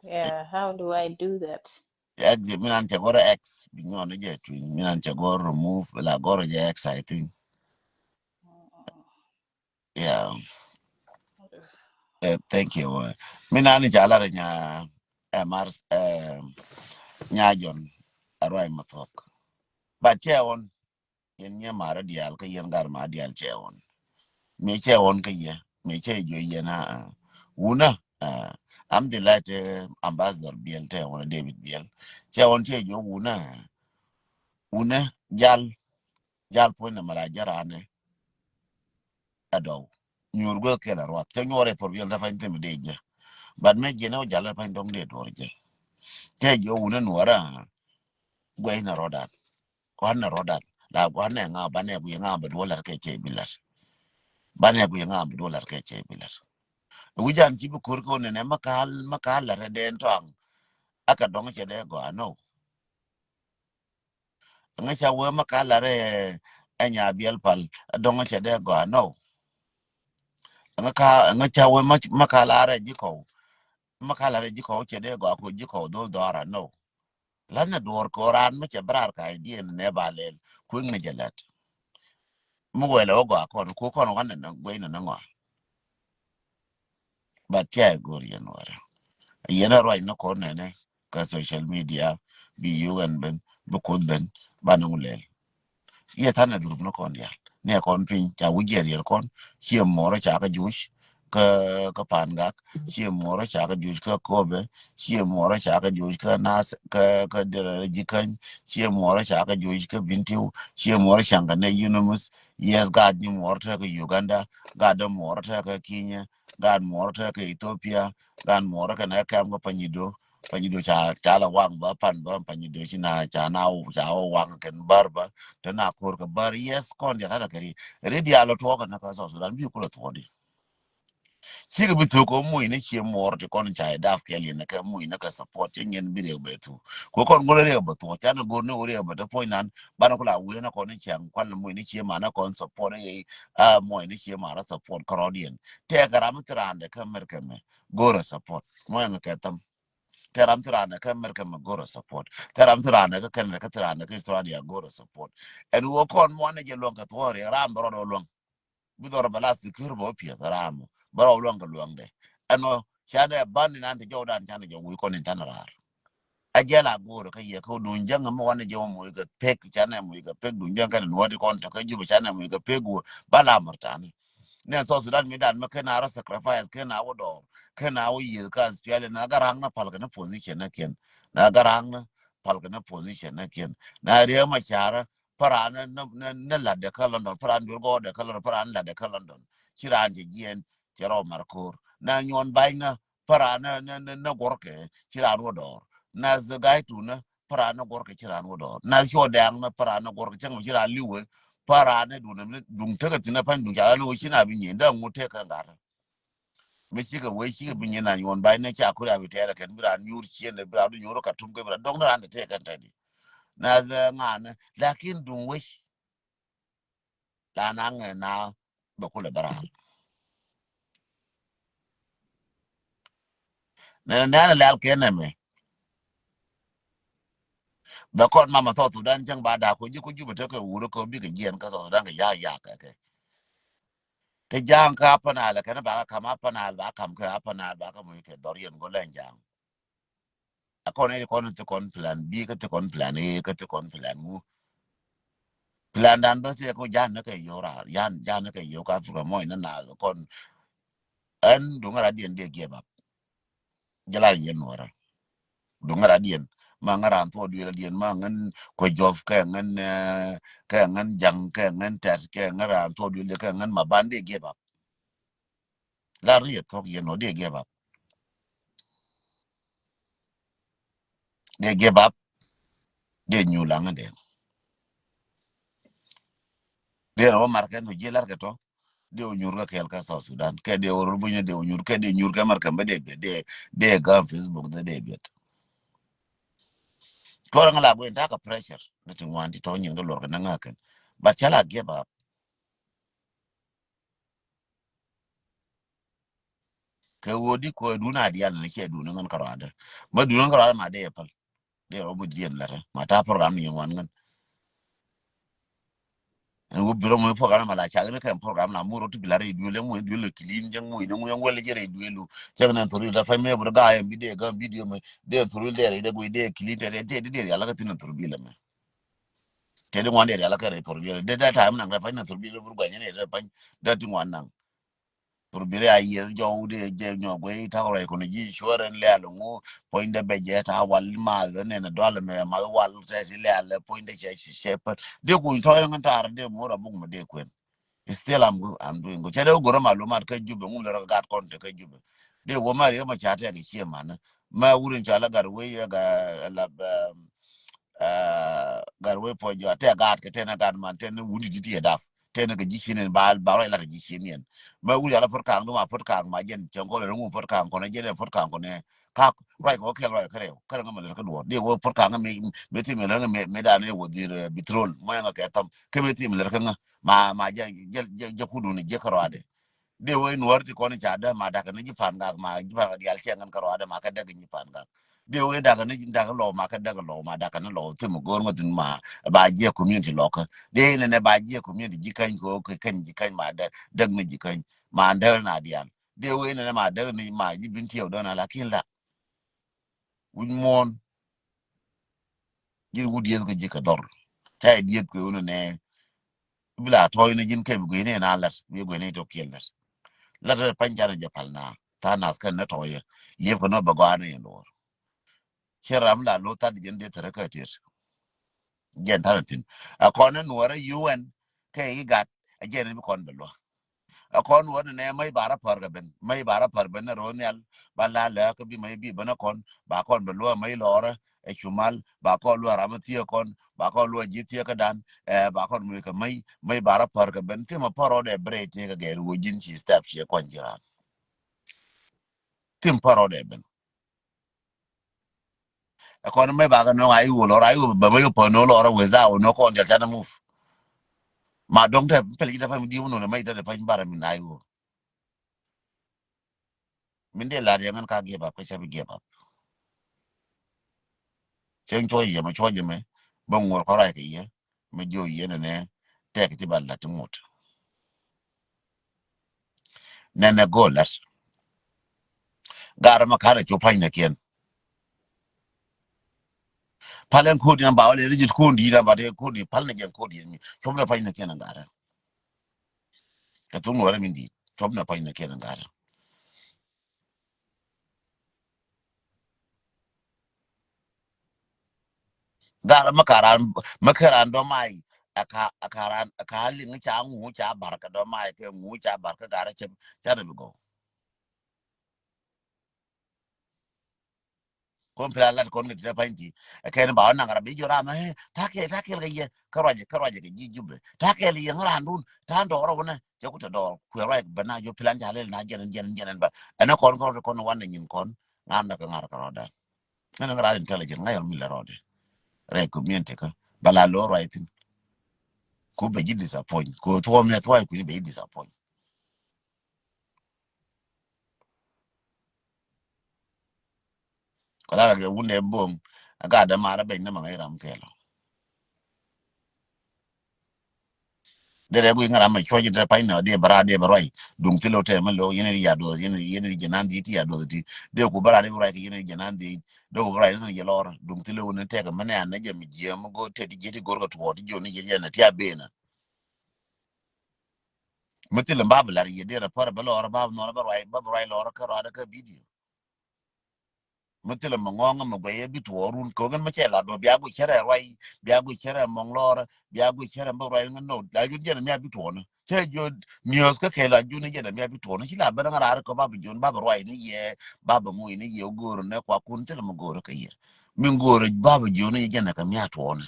Yeah, how do I do that? Exit, mi nan cɛ gɔr X, bi nyɔn jɛ tuiŋ, mi nan cɛ gɔr remove, la gɔr jɛ X, I think. Yeah. Uh, thank you. Uh, mi nan ni ca lar nya, eh, Mars, eh, Nya Jɔn, a ruac ma thuɔk. But cɛ ɣɔn, yɛn nyɛ marä diaal kä yɛn gar ma diaal cɛ ɣɔn. Mi cɛ ɣɔn kä yɛ, mi cɛ juɛ yɛn a, a. Wunä, a, I'm delighted, Ambassador Biel tɛ ɣɔn, David Biel. Cɛ ɣɔn cɛ juɛ wunä, wunä jal, jal puɔ̱ny nɛ mala jɛ ranɛ. Ɛ dɔw. Nyuur guɛ kɛl a ruath. Cɛ nyuɔr ɛ thor Biel tɛ pany thim dee jɛ. But mi jiɛn ɛ wä jal ɛ pany dɔŋ dee duɔr jɛ. Cɛ juɛ wunä nuɔrä, guɛ inɛ rɔdan. Kɔn nɛ rɔdan la kɔn nɛ ŋa ba nɛ guiy ŋa ba duɔ lar kɛ cɛ bi lar. Ba nɛ guiy ŋa ba duɔ lar kɛ cɛ bi lar. Wi̱c an ci bi ko̱r kɛ wä nɛnɛ ma kal, ma kal lar dɛn tɔaŋ. A kɛ dɔŋ cɛ dɛ gɔaa nɔ. Ŋa ca wee ma kal lar ɛ Nya Biel Pal, dɔŋ cɛ dɛ gɔaa nɔ. Ŋa ka, ŋa ca wee ma, ma kal lar ɛ ji̱ kɔw. Ma kal lar ɛ ji̱ kɔw cɛ dɛ gɔaa ko ji̱ kɔw dhol dhɔra nɔ. La̱th ni duɔ̱ɔ̱r kɛ ɣöö raan mi cɛ bi raar kɛ idea ni nɛ ba lɛl kueŋni jɛ lät. Mi wɛlɛ wä gɔaa kɔn ku kɔn wanɛ ni guey ni ni ŋɔa. But cɛ go̱o̱r yɛn wärä. Yɛn a ruac ni kɔn nɛnɛ kä social media, bi yio̱w ɛn ben, bi kuoth ben, ba ni ŋu lɛl. Yɛ thanɛ dhurupni kɔn diaal. Nɛ kɔn piny ca wi̱c jiɛn riɛl kɔn, ciɛ muɔrä ca kä juuc kä, kä Pangak, ciɛ muɔrä ca kä juuc kä Kobe, ciɛ muɔrä ca kä juuc kä Nas, kä, kä Derɛ Jikäny, ciɛ muɔrä ca kä juuc kä Bintiu, ciɛ muɔrä ca kä nɛ Unanimous. Yes, gaat ni muɔrä te kä Uganda, gaat dee muɔrä te kä Kenya, gaat muɔrä te kä Ethiopia, gaat muɔrä kɛ nɛ kɛm kä Panyido. Panyido ca, ca la waŋ bä pan bä Panyido ci na ca na ca wä waŋ kɛn bär bä. Te na ko̱r kɛ bär, yes, kɔn diaal ta̱ta̱ kɛ ri. Ri diaal lɔ tuɔɔk kɛ na kä South Sudan bi kulɛ tuɔɔk di. Cikɛ bi thok kɛ muc ni cie muɔr ti kɔn ca idaf kɛl yɛn kɛ muc ni kɛ support ci nyɛn bi riɛk bɛ thuk. Kɛ kɔn go̱r riɛk bɛ thuɔɔk, canɛ go̱r ni wä riɛk bɛ te puɔ̱ny nan, banɛ kula wee ni kɔn ni ciaŋ kual ni muc ni cie man ni kɔn support ni yɛ, a muc ni cie man rɔ support kärɔɔdiɛn. Tɛkɛ ram mi thi randɛ kä America mɛ go̱r a support. Muc ɛŋɛ kɛ thäm. Tɛ ram thi randɛ kä America mɛ go̱r a support. Tɛ ram thi randɛ kä Canada kä thi randɛ kä Australia go̱r a support. Ɛn wä kɔn muɔnɛ jɛ luäŋ kɛ thuɔ̱ɔ̱ri ram bɛ rɔɔdɛ luäŋ. Bi dhɔr bɛ la secure bɛ wä piɛth ram bɛ rɔɔdɛ luäŋ kɛ luäŋdɛ. Ɛn wä canɛ ban ni nan ti jɔwdan canɛ jɔw wi̱i̱ kɔn in canɛ raar. A jɛl a go̱o̱r kä yɛ kä duŋ jäŋ mi wanɛ jɛ wä moc kɛ pek canɛ moc kɛ pek duŋ jäŋ kɛn in wä ti kɔn tɔ kä Jubɛ canɛ moc kɛ pek wä ba la mɛr tani. Nɛ South Sudan mi dan mɛ kɛn a rɔ sacrifice kɛn a wä dɔɔr kɛn a wä yieth kä S P L A na garaŋ na pal kɛ na position na kiɛn na garaŋ na pal kɛ na position na kiɛn na Riek Machar. Paran na na na ladɛ kä London paran duel gɔɔdɛ kä London paran ladɛ kä London. Ci ran cɛ jiɛn cɛ rɔ mar ko̱r na nyuɔn ba̱ny na paran na na na guɔrkɛ ci ran wä dɔɔr. Na zɛ ga̱y tun na paran na guɔrkɛ ci ran wä dɔɔr na cuɔ dɛŋ na paran na guɔrkɛ cäŋ ci ran liwɛ. Paran na duŋ na duŋ tekɛ thin na pa̱ny duŋ ca la ni wä ci na bi nyin dee ŋut tekɛ ŋa̱t. Mi cikɛ wee cikɛ bi nyin na nyuɔn ba̱ny na ca kuri a bi tɛɛrɛ kɛn bi ran nyuur ciɛn bi ran du nyuur ka tum kɛ bi ran dɔŋ ni ran te tekɛ tɛdi. Na dhɛ ŋa̱n lakin duŋ wec. La na ŋɛ na bɛ kulɛ bɛ raar. Nɛ nɛ nɛ lɛl kɛ nɛ mɛ. Bɛ kɔn mama South Sudan cäŋ ba daa ko ji̱ ko Jubɛ tekɛ wurä ko bikɛ jiɛn kä South Sudan kɛ ya̱a̱ ya̱a̱ kɛ kɛ. Kɛ ja̱a̱ŋ kä Upper Nile kɛn ba kä kam Upper Nile ba kam kɛ Upper Nile ba kä muc kɛ dhɔr yɛn go̱lɛn ja̱a̱ŋ. A kɔn ɛ kɔn ti kɔn plan B kä ti kɔn plan A kä ti kɔn plan ŋu. Plan dan bä ti ko jan ni kɛ yo ra yan jan ni kɛ yo ka Africa mɔy ni na kɔn. Ɛn duŋ ra diɛn dee give up. Jɛ la yɛn nuɔra. Duŋ ra diɛn ma ŋa ran thuɔ duel diɛn ma ŋan ko jof kɛ ŋan kɛ ŋan jaŋ kɛ ŋan tɛt kɛ ŋan ran thuɔ duel kɛ ŋan ma ban dee give up. Lar ni yɛ thuɔk yɛn nɔ dee give up. Dee give up. Dee nyu laŋ dee. Dee rɔ mar kɛn tu jiɛ lar kɛ tɔ. Dee wä nyur kä kɛɛl kä South Sudan kɛ dee wä rur bunyɛ dee wä nyur kɛ dee nyur kɛ mar kɛn bä dee biɛt dee dee gam Facebook dee dee biɛt. Cuɔrɛ ŋa la guin takä pressure ni ti ŋuan ti tɔ̱ nyin kɛ luɔr kɛ ni ŋäkɛn. But cä la give up. Kɛ ɣöö di kɔɔdun a dial ni cɛ dun ŋän kärɔadä. Ma dun ŋän kärɔadä ma dee päl. Dee rɔ mi diɛn lɛrɛ ma ta̱a̱ program ni ŋuan ŋän. Ɛn wä bi rɔ mi program ma la cak ni kɛn program na mu rɔ ti bi la rɛ duel ɛn mu duel clean jɛn mu ni mu yɛn wɛl jɛ rɛ duel. Cɛ ni thori la fɛn mi bur ga yɛn bi dee gam video mi dee thori dee rɛ dee gui dee clean dee dee dee rial ka thin thori bi la mɛ. Tɛ di ŋuan dee rial ka rɛ thori bi la dee dee time naŋ rɛ fɛn thori bi la bur gua nyɛ ni rɛ fɛn dee ti ŋuan naŋ. Thurbil a yieth jɔw dee jɛ nyɔk guey ta̱k rɔy kɔn ji̱ insurance lɛ̈ɛ̈l ŋu puɔ̱nydɛ bɛ jɛ ta̱a̱ wal math nɛn dual mɛ math wal tɛ ti lɛ̈ɛ̈l puɔ̱nydɛ cɛ cɛ pät dee kuny tɔ̱ yɛn ŋän ta̱a̱r dee ŋu rɔ buk mɛ dee kuɛn. Still I'm good, I'm doing good. Cɛ dee wä go̱rä malumat kä Jubɛ ŋu lɛ rɔ gat kɔn te kä Jubɛ. Dee wä ma riek ma ca tɛk i̱ cie manä. Ma wur in ca la gat wee yɛ ga la bɛ Gat wee puɔ̱ny jɔa tɛ gat kɛ tɛn ɛ gat man tɛn wuni ti ti ɛ dap tɛn kɛ ji̱ cin in ba ba rɔy lat ji̱ cin yɛn. Mɛ wuni ala pot kaŋ duma pot kaŋ ma jɛn cɛn kɔn rɛ ŋu pot kaŋ kɔn jɛn ɛ pot kaŋ kɔn ɛ ka rɔy kɛ wä kɛl rɔy kɛ rɛw kɛ rɛ ŋä mɛ lɛr kɛ duɔr di wä pot kaŋ mɛ mɛ ti mɛ lɛr ŋä mɛ dan ɛ wä dhir bitrol mɔ ŋä kɛ tham kɛ mɛ ti mɛ lɛr kɛ ŋä ma ma jɛ jɛ jɛ kudun jɛ kɛ rɔadɛ. Dee wee nuɔr ti kɔn ca dee ma dakä ni ji̱ pan gak ma ji̱ pan dial cɛ ŋän kä rɔadɛ ma kä däk ji̱ pan gak. Dee wee dakä ni dakä lɔ ma kä däk lɔ ma dakä ni lɔ thim go̱o̱r ŋä thin ma ba jiɛ community lɔ kä. Dee nɛnɛ ba jiɛ community ji̱ käny ko kɛ käny ji̱ käny ma däk däk ni ji̱ käny ma däk na dial. Dee wee nɛnɛ ma däk ni ma ji̱ bin tiɛw däk na lakin la. Wi̱c muɔ̱ɔ̱n. Ji̱n wut dieth kɛ ji̱ kɛ dhɔr. Ca i̱ dieth kɛ wun nɛ. Bi la tɔ̱ɔ̱c ni ji̱n kɛ bi gui̱ni na lät bi gui̱ni tɔ̱ kiɛl lät. Lät rɛ pany canɛ jɛ pal na tha̱a̱ŋ nath kɛn ni tɔ̱ɔ̱c yɛ liep kɛ nɔ bɛ gɔaa ni yɛn duɔ̱ɔ̱r. Cɛ ram la lo̱ tha̱a̱ŋ ji̱n dieth tɛrɛ kä tiet. Jɛn tha̱a̱ŋ thi̱n a kɔn ni nuɔrɛ U N kɛ i̱ gat a jɛn bi kɔn bɛ luäk. A kɔn wä ni nɛ mäc ba rɔ pär kɛ ben mäc ba rɔ pär ben ni ro̱o̱ nhial. Ba la lɛ kä bi mäc bi ben a kɔn ba kɔn bɛ luä mäc lɔrɛ ɛ cumal ba kɔn luä ram thiee kɔn ba kɔn luä ji̱ thiee kä dan. Ɛ ba kɔn muc kɛ mäc mäc ba rɔ pär kɛ ben thim a pär rɔ dɛ bre ti kɛ gɛr wä ji̱n ci step ci kɔn ji̱ ran. Thim pär rɔ dɛ ben. Ɛ kɔn mɛ ba kɛ nɔ a iwo lɔr a iwo bɛ mɛ yo pä nɔ lɔr a weza wo nɔ kɔn jal canɛ move. Ma dɔŋ tɛ pɛl ji̱ tɛ pɛl mi di̱i̱w nɔ mɛ ji̱ tɛ pɛl bara mi na iwo. Min dee lar yɛ ŋän ka give up kä cɛ bi give up. Cɛn cuɔc yɛ mɛ cuɔc yɛ mɛ bä ŋuɔr kɔn ruac kɛ yɛ. Mi jiɔ yɛn ɛnɛ tɛk ti ba lat ti ŋot. Nɛnɛ go̱o̱l lat. Garɛ ma ka̱n ɛ cu pa̱ny nɛ kiɛn. Pal ɛn ko̱o̱t yɛn ba wä lɛ ri ji̱t ko̱o̱t di̱i̱t ɛn ba tɛ ko̱o̱t di̱i̱t pal nɛ jɛn ko̱o̱t di̱i̱t mi cuɔp nɛ pa̱ny nɛ kiɛn ɛn garɛ. Kɛ thuk nuɔrɛ min di̱i̱t cuɔp nɛ pa̱ny nɛ kiɛn ɛn garɛ. Gat mi ka ran mi kɛ ran dɔmai. Ɛ ka ɛ ka ran ɛ ka liŋ ca ŋu ca bar kɛ dɔmai kɛ ŋu ca bar kɛ gat ɛ cɛ ca rɛ bi gɔw. Kɔn pila lat kɔn kɛ ti ta pany ti ɛ kɛn ba wä naŋ rab bi jɔ ram ɛ ta kɛl ta kɛl kɛ yɛ kä ruacɛ kä ruacɛ kɛ ji̱ Jubɛ ta kɛl yɛ ŋä ran dun ta dɔɔr wä nɛ cɛ ku tɛ dɔɔr kuɛ ruac bɛ na jɔ pilan ca lɛl na jɛn jɛn jɛn ba ɛn ɛ kɔn kɔn kɔn wan nɛ nyin kɔn ŋa̱n dɛ kɛ ŋa̱r kɛ rɔɔdan. Ŋän ŋa̱r intelligent ŋa̱ yɔr mi lɛ rɔɔdɛ. Rɛy community kä ba la lo̱o̱ ruac thin. Ku bɛ ji̱ disappoint ku thuɔm nɛ thuɔc kui̱ni bɛ ji̱ disappoint. Kɔ la rɛ kɛ wun dɛ bo̱o̱ŋ a gat dɛ mar a bɛny ni ma ŋäc ram kɛɛl ɔ. Derɛ guiy ŋa̱ ram mɛ cuɔ̱c in te pany nɔ diɛ bɛ raar diɛ bɛ ruac duŋ thil ɔ tɛmɛ lo̱k yɛn ri ya duɔth yɛn ri yɛn ri jɛ nan dhiec ti ya duɔth ti. Dee ku bɛ raar diɛ bɛ ruac kɛ yɛn ri jɛ nan dhiec dee ku bɛ ruac ni jɛ lɔr duŋ thil ɔ ni tɛk mɛ ni an ni jɛ mi jiɛ mi go̱o̱r tɛt ti jiɛ ti go̱o̱r kɛ tuɔɔk ti jiɔ ni jɛ yɛn ti a ben. Mi thil in ba bi lar yɛ dee rɛ pär bɛ lɔr ba bi nuɔr bɛ ruac bɛ bi ruac lɔr kä ruac kä bidio. Mi thilɛ mi ŋɔ̱ɔ̱ŋä mi guɛyɛ bi tuɔɔrun kɛ ɣän mi cɛ lat duɔ̱ɔ̱r bia guic cärɛ ruac bia guic cärɛ mɔŋ lɔɔrä bia guic cärɛ mi ruac ŋän nɔ la jun jɛn mi a bi tuɔɔnä cɛ jun niööth kä kɛl a jun jɛn mi a bi tuɔɔnä ci la ben ŋä raar kɔ ba bi jun ba bi ruac ni yɛ ba bi ŋuc ni yɛ go̱o̱r ni kua kun thilɛ mi go̱o̱r kɛ yɛ mi go̱o̱r ba bi jun jɛn kɛ mi a tuɔɔnä.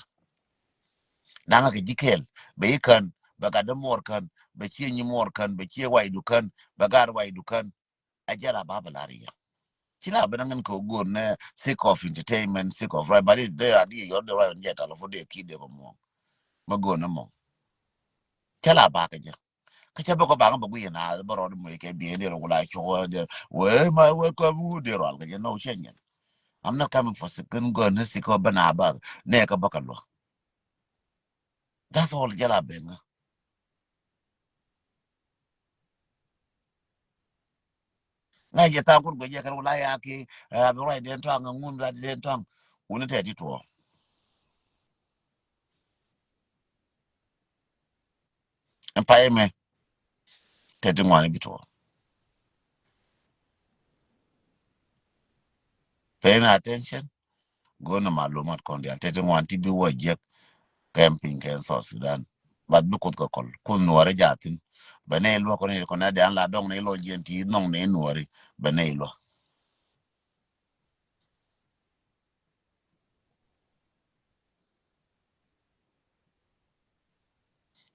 Daŋä kɛ ji̱ kɛl bɛ i̱ kän bɛ gat dä muɔɔr kän bɛ ciɛ nyi muɔɔr kän bɛ ciɛ wac du kän bɛ gat wac du kän. A jɛl a ba bɛ lar yɛ. Ci la ben ŋän kɛ go̱o̱r nɛ sick of entertainment, sick of right, but it, they are, di yɔr de right on jɛ telephone de kid de kɔ mɔ. Ma go̱o̱r nɛ mɔ. Cɛ la bakɛ jɛ. Kä cɛ bä kɔ baŋ bä guiy na bä rɔɔd mɔ kɛ biɛ de rɔ wula cɔ de wee ma wee kɔ mu de rɔal kɛ jɛ no cɛ nyɛn. I'm not coming for sick. Kän go̱o̱r nɛ sick of ben a ba nɛ kɛ bä kɛ luɔ. That's all jɛ la ben ŋä. Ŋa̱c jɛ thaŋ kun guic jɛ kɛn wula ya ki, eh, a bi ruac den tɔaŋ, ŋun ruac den tɔaŋ. Wuni tɛ ti tuɔ. Ɛn pay mɛ tɛ ti ŋuan bi tuɔ. Pay ni attention. Go̱o̱r ni malumat kɔn diaal tɛt ti ŋuan ti bi wä jiɛk kɛm piny kɛn South Sudan. Bat bi kuth kɛ kɔl kuth nuɔri jathin. Bɛ nɛy luäk kɔn i̱ kɔn ɛ diaal la dɔŋ nɛy lɔ jiɛn ti nhɔŋ nɛy nuɔri bɛ nɛy luäk.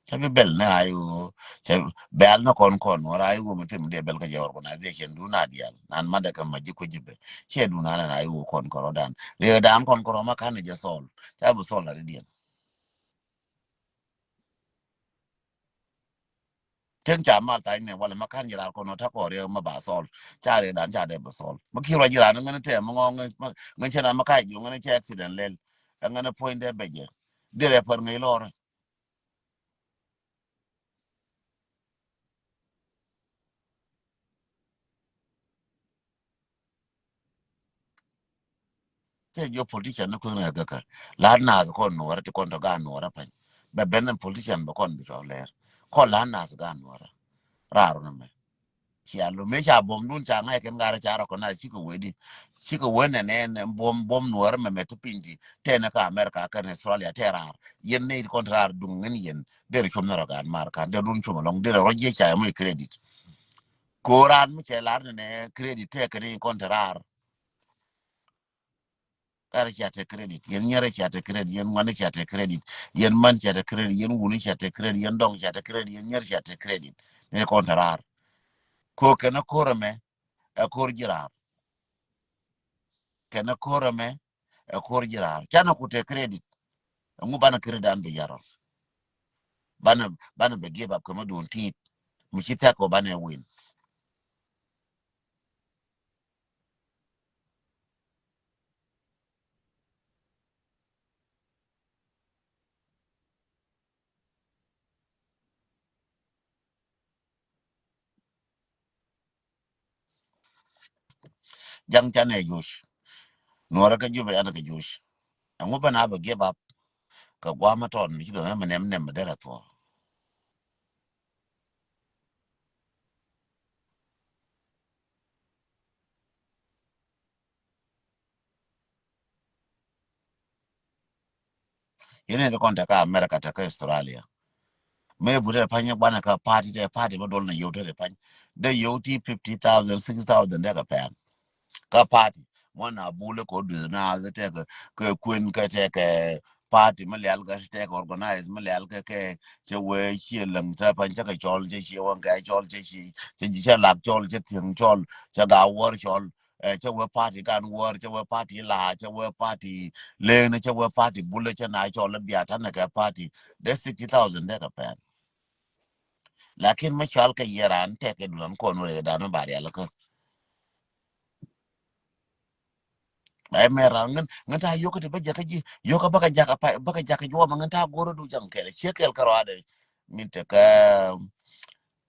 Cä bi bɛl ni a i̱ ɣöö cä bɛl ni kɔn kɔn wä a i̱ ɣöö mi thim dee bɛl kä jɛ organization dun a diaal nan madɛ kɛ ma ji̱ kui̱ ji̱ ben. Ciɛ dun a nɛn a i̱ ɣöö kɔn kɔn rɔ dan riɛ dan kɔn kɔn rɔ ma kan ni jɛ thɔl. Cä bi thɔl a ri diɛn. Tëŋ ca mal thac nɛ walɛ ma kan ji̱ raar kɔn ɔ ta̱ kɔɔr yɛ ma ba thɔl. Ca rɛ dan ca dee bɛ thɔl ma ki̱r wa ji̱ raar ni ŋän tɛm ma ŋɔ ŋän cɛ na ma kac juɔ̱ŋ ŋän cɛ accident lɛl. Ɛ ŋän puɔ̱ny dee bɛ jɛ dee rɛ pär ŋäc lɔrä. Thil jiɔ politician ni kueŋ ni agäkä. La naath kɔn nuɔrä ti kɔn tɔ gaat nuɔrä pa̱ny. Bɛ ben ni politician bɛ kɔn bi tɔ lɛr kɔn la naath gaat nuɔrä. Raar ni mɛ. Cia lo me ca buɔm dun ca ŋa̱c kɛn gaat rɛ ca rɔ kɔn naath cikɛ wee di. Cikɛ wee nɛ nɛ buɔm buɔm nuɔrä mɛ mɛ ti piny ti tɛn ni kä America kɛn Australia tɛ raar. Yɛn ni kɔn ti raar duŋ ŋän yɛn der cuɔm ni rɔ gaat mar kan der dun cuɔm alɔŋ der rɔ jiɛ ca yɛ moc credit. Ko raan mi cɛ lar ni nɛ credit tɛ kɛn in kɔn te raar. Kar cia te credit yɛn nyɛr cia te credit yɛn ŋuan cia te credit yɛn man cia te credit yɛn wuni cia te credit yɛn dɔŋ cia te credit yɛn nyɛr cia te credit. Ni kɔn te raar. Ko kɛn a kor ɛmɛ ɛ kor ji̱ raar. Kɛn a kor ɛmɛ ɛ kor ji̱ raar canɛ ku te credit. Ɛŋu banɛ credit an bi yarɔ. Banɛ banɛ bɛ give up kɛ mi duun tiit mi ci thɛk kɔ banɛ win. Jaŋ canɛ juc. Nuɔrɛ kä Jubɛ ɛn kɛ juc. Ɛŋu bä na bɛ give up. Kɛ guamä tɔn mi ci dɔ̱ŋ ɛmɛ nɛm nɛm mi derɛ thuɔ̱k. Yini ti kɔn te kä America te kä Australia. Mëë but te pany guanɛ kä party te party bä dol na yow te te pany. De yow ti fifty thousand, sixty thousand de kɛ pɛn. Kä party mɔ na bule ko duth na te kɛ kuen kɛ te kɛ party mi lial kɛ te kɛ organize mi lial kɛ kɛ cɛ wee cie läŋ te pany cɛ kɛ cɔl cɛ cie wä kɛ cɔl cɛ cie cɛ lak cɔl cɛ thiäŋ cɔl cɛ ga wäär cɔl. Ɛ cɛ wee party gan wäär cɛ wee party la cɛ wee party leen cɛ wee party bulɛ cɛ na cɔl bia tanɛ kɛ party de sixty thousand de kɛ pɛn. Lakin mi cɔal kɛ yɛ ran tɛk kɛ dunan kɔn wee dan mi ba rial kä. Ba mɛ ran ŋän ŋän ta yokä ti bä jakä ji yokä bä kɛ jakä pa bä kɛ jakä juɔmɛ ŋän ta go̱rä du jaŋ kɛl ciɛ kɛl kä rɔadɛ. Min tekɛ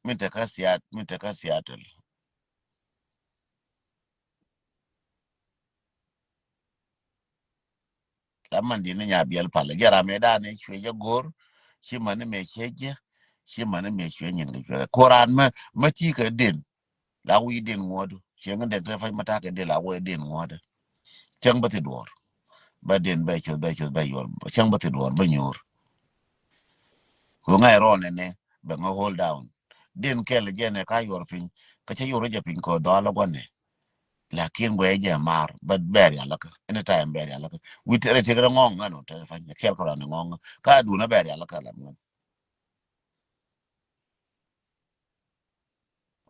min tekɛ siat min tekɛ siatel. Thaman di ni nya biɛl palɛ jɛ ram ɛ dan ɛ cuɛ jɛ go̱r. Ci mani mɛ cɛ jɛ ci mani mɛ cuɛ nyin kɛ cuɛ koran mɛ mɛ ci kɛ den. La wi̱i̱ den ŋuɔdu ciɛ ŋä dek te fac mɛ takɛ den la wä den ŋuɔdu. Cäŋ bä thi duɔr bä den bä cuth bä cuth bä yuɔr cäŋ bä thi duɔr bä nyuur. Ku ŋa̱c rɔɔn ɛnɛ bɛ ŋä hold down. Den kɛl jɛ nɛ ka yuɔr piny kä cä yuɔr jɛ piny kɔ dhɔal guanɛ. Lakin guɛ jɛ mar bä bɛr ya läkä anytime bɛr ya läkä wi̱t rɛ tiek rɛ ŋɔŋ ŋän ɔ tɛ pany kɛl kɛ rɔn ŋɔŋ ka duun a bɛr ya läkä lam ŋän.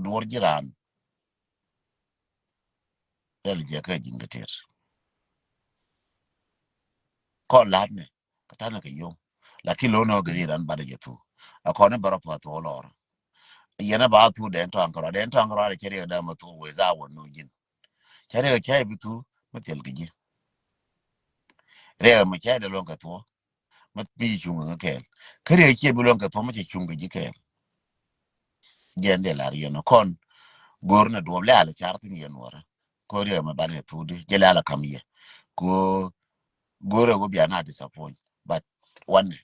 Duɔr jiran. Rial jiɛ kä ji̱n kɛ tër. Kɔn la̱t ni kɛ ta̱nɛ kɛ yom. Lakin lo̱n ɔ gɛ iran banɛ jɛ thu. A kɔn ni bärɔ pa thuɔ lɔr. Yɛn a ba thu dɛn tɔ̱a̱ŋ kärɔa, dɛn tɔ̱a̱ŋ kärɔa cɛ riɛk dama thu wee za wä nu ji̱n. Cɛ riɛk cɛ bi thu mi thil kɛ ji̱. Riɛk mi cɛ dɛ luɔ̱ŋ kɛ thuɔ mi bi cuŋ kɛ kɛɛl. Kä riɛk cɛ bi luɔ̱ŋ kɛ thuɔ mi cɛ cuŋ kɛ ji̱ kɛɛl. Jɛn dee lar yɛn kɔn go̱r ni duɔp lɛ alɛ car thin yɛn wärä. Ko riɛk mi banɛ thu di jɛ lɛ alɛ kam yɛ. Ko go̱r ɛ wä bia na disappoint. But wanɛ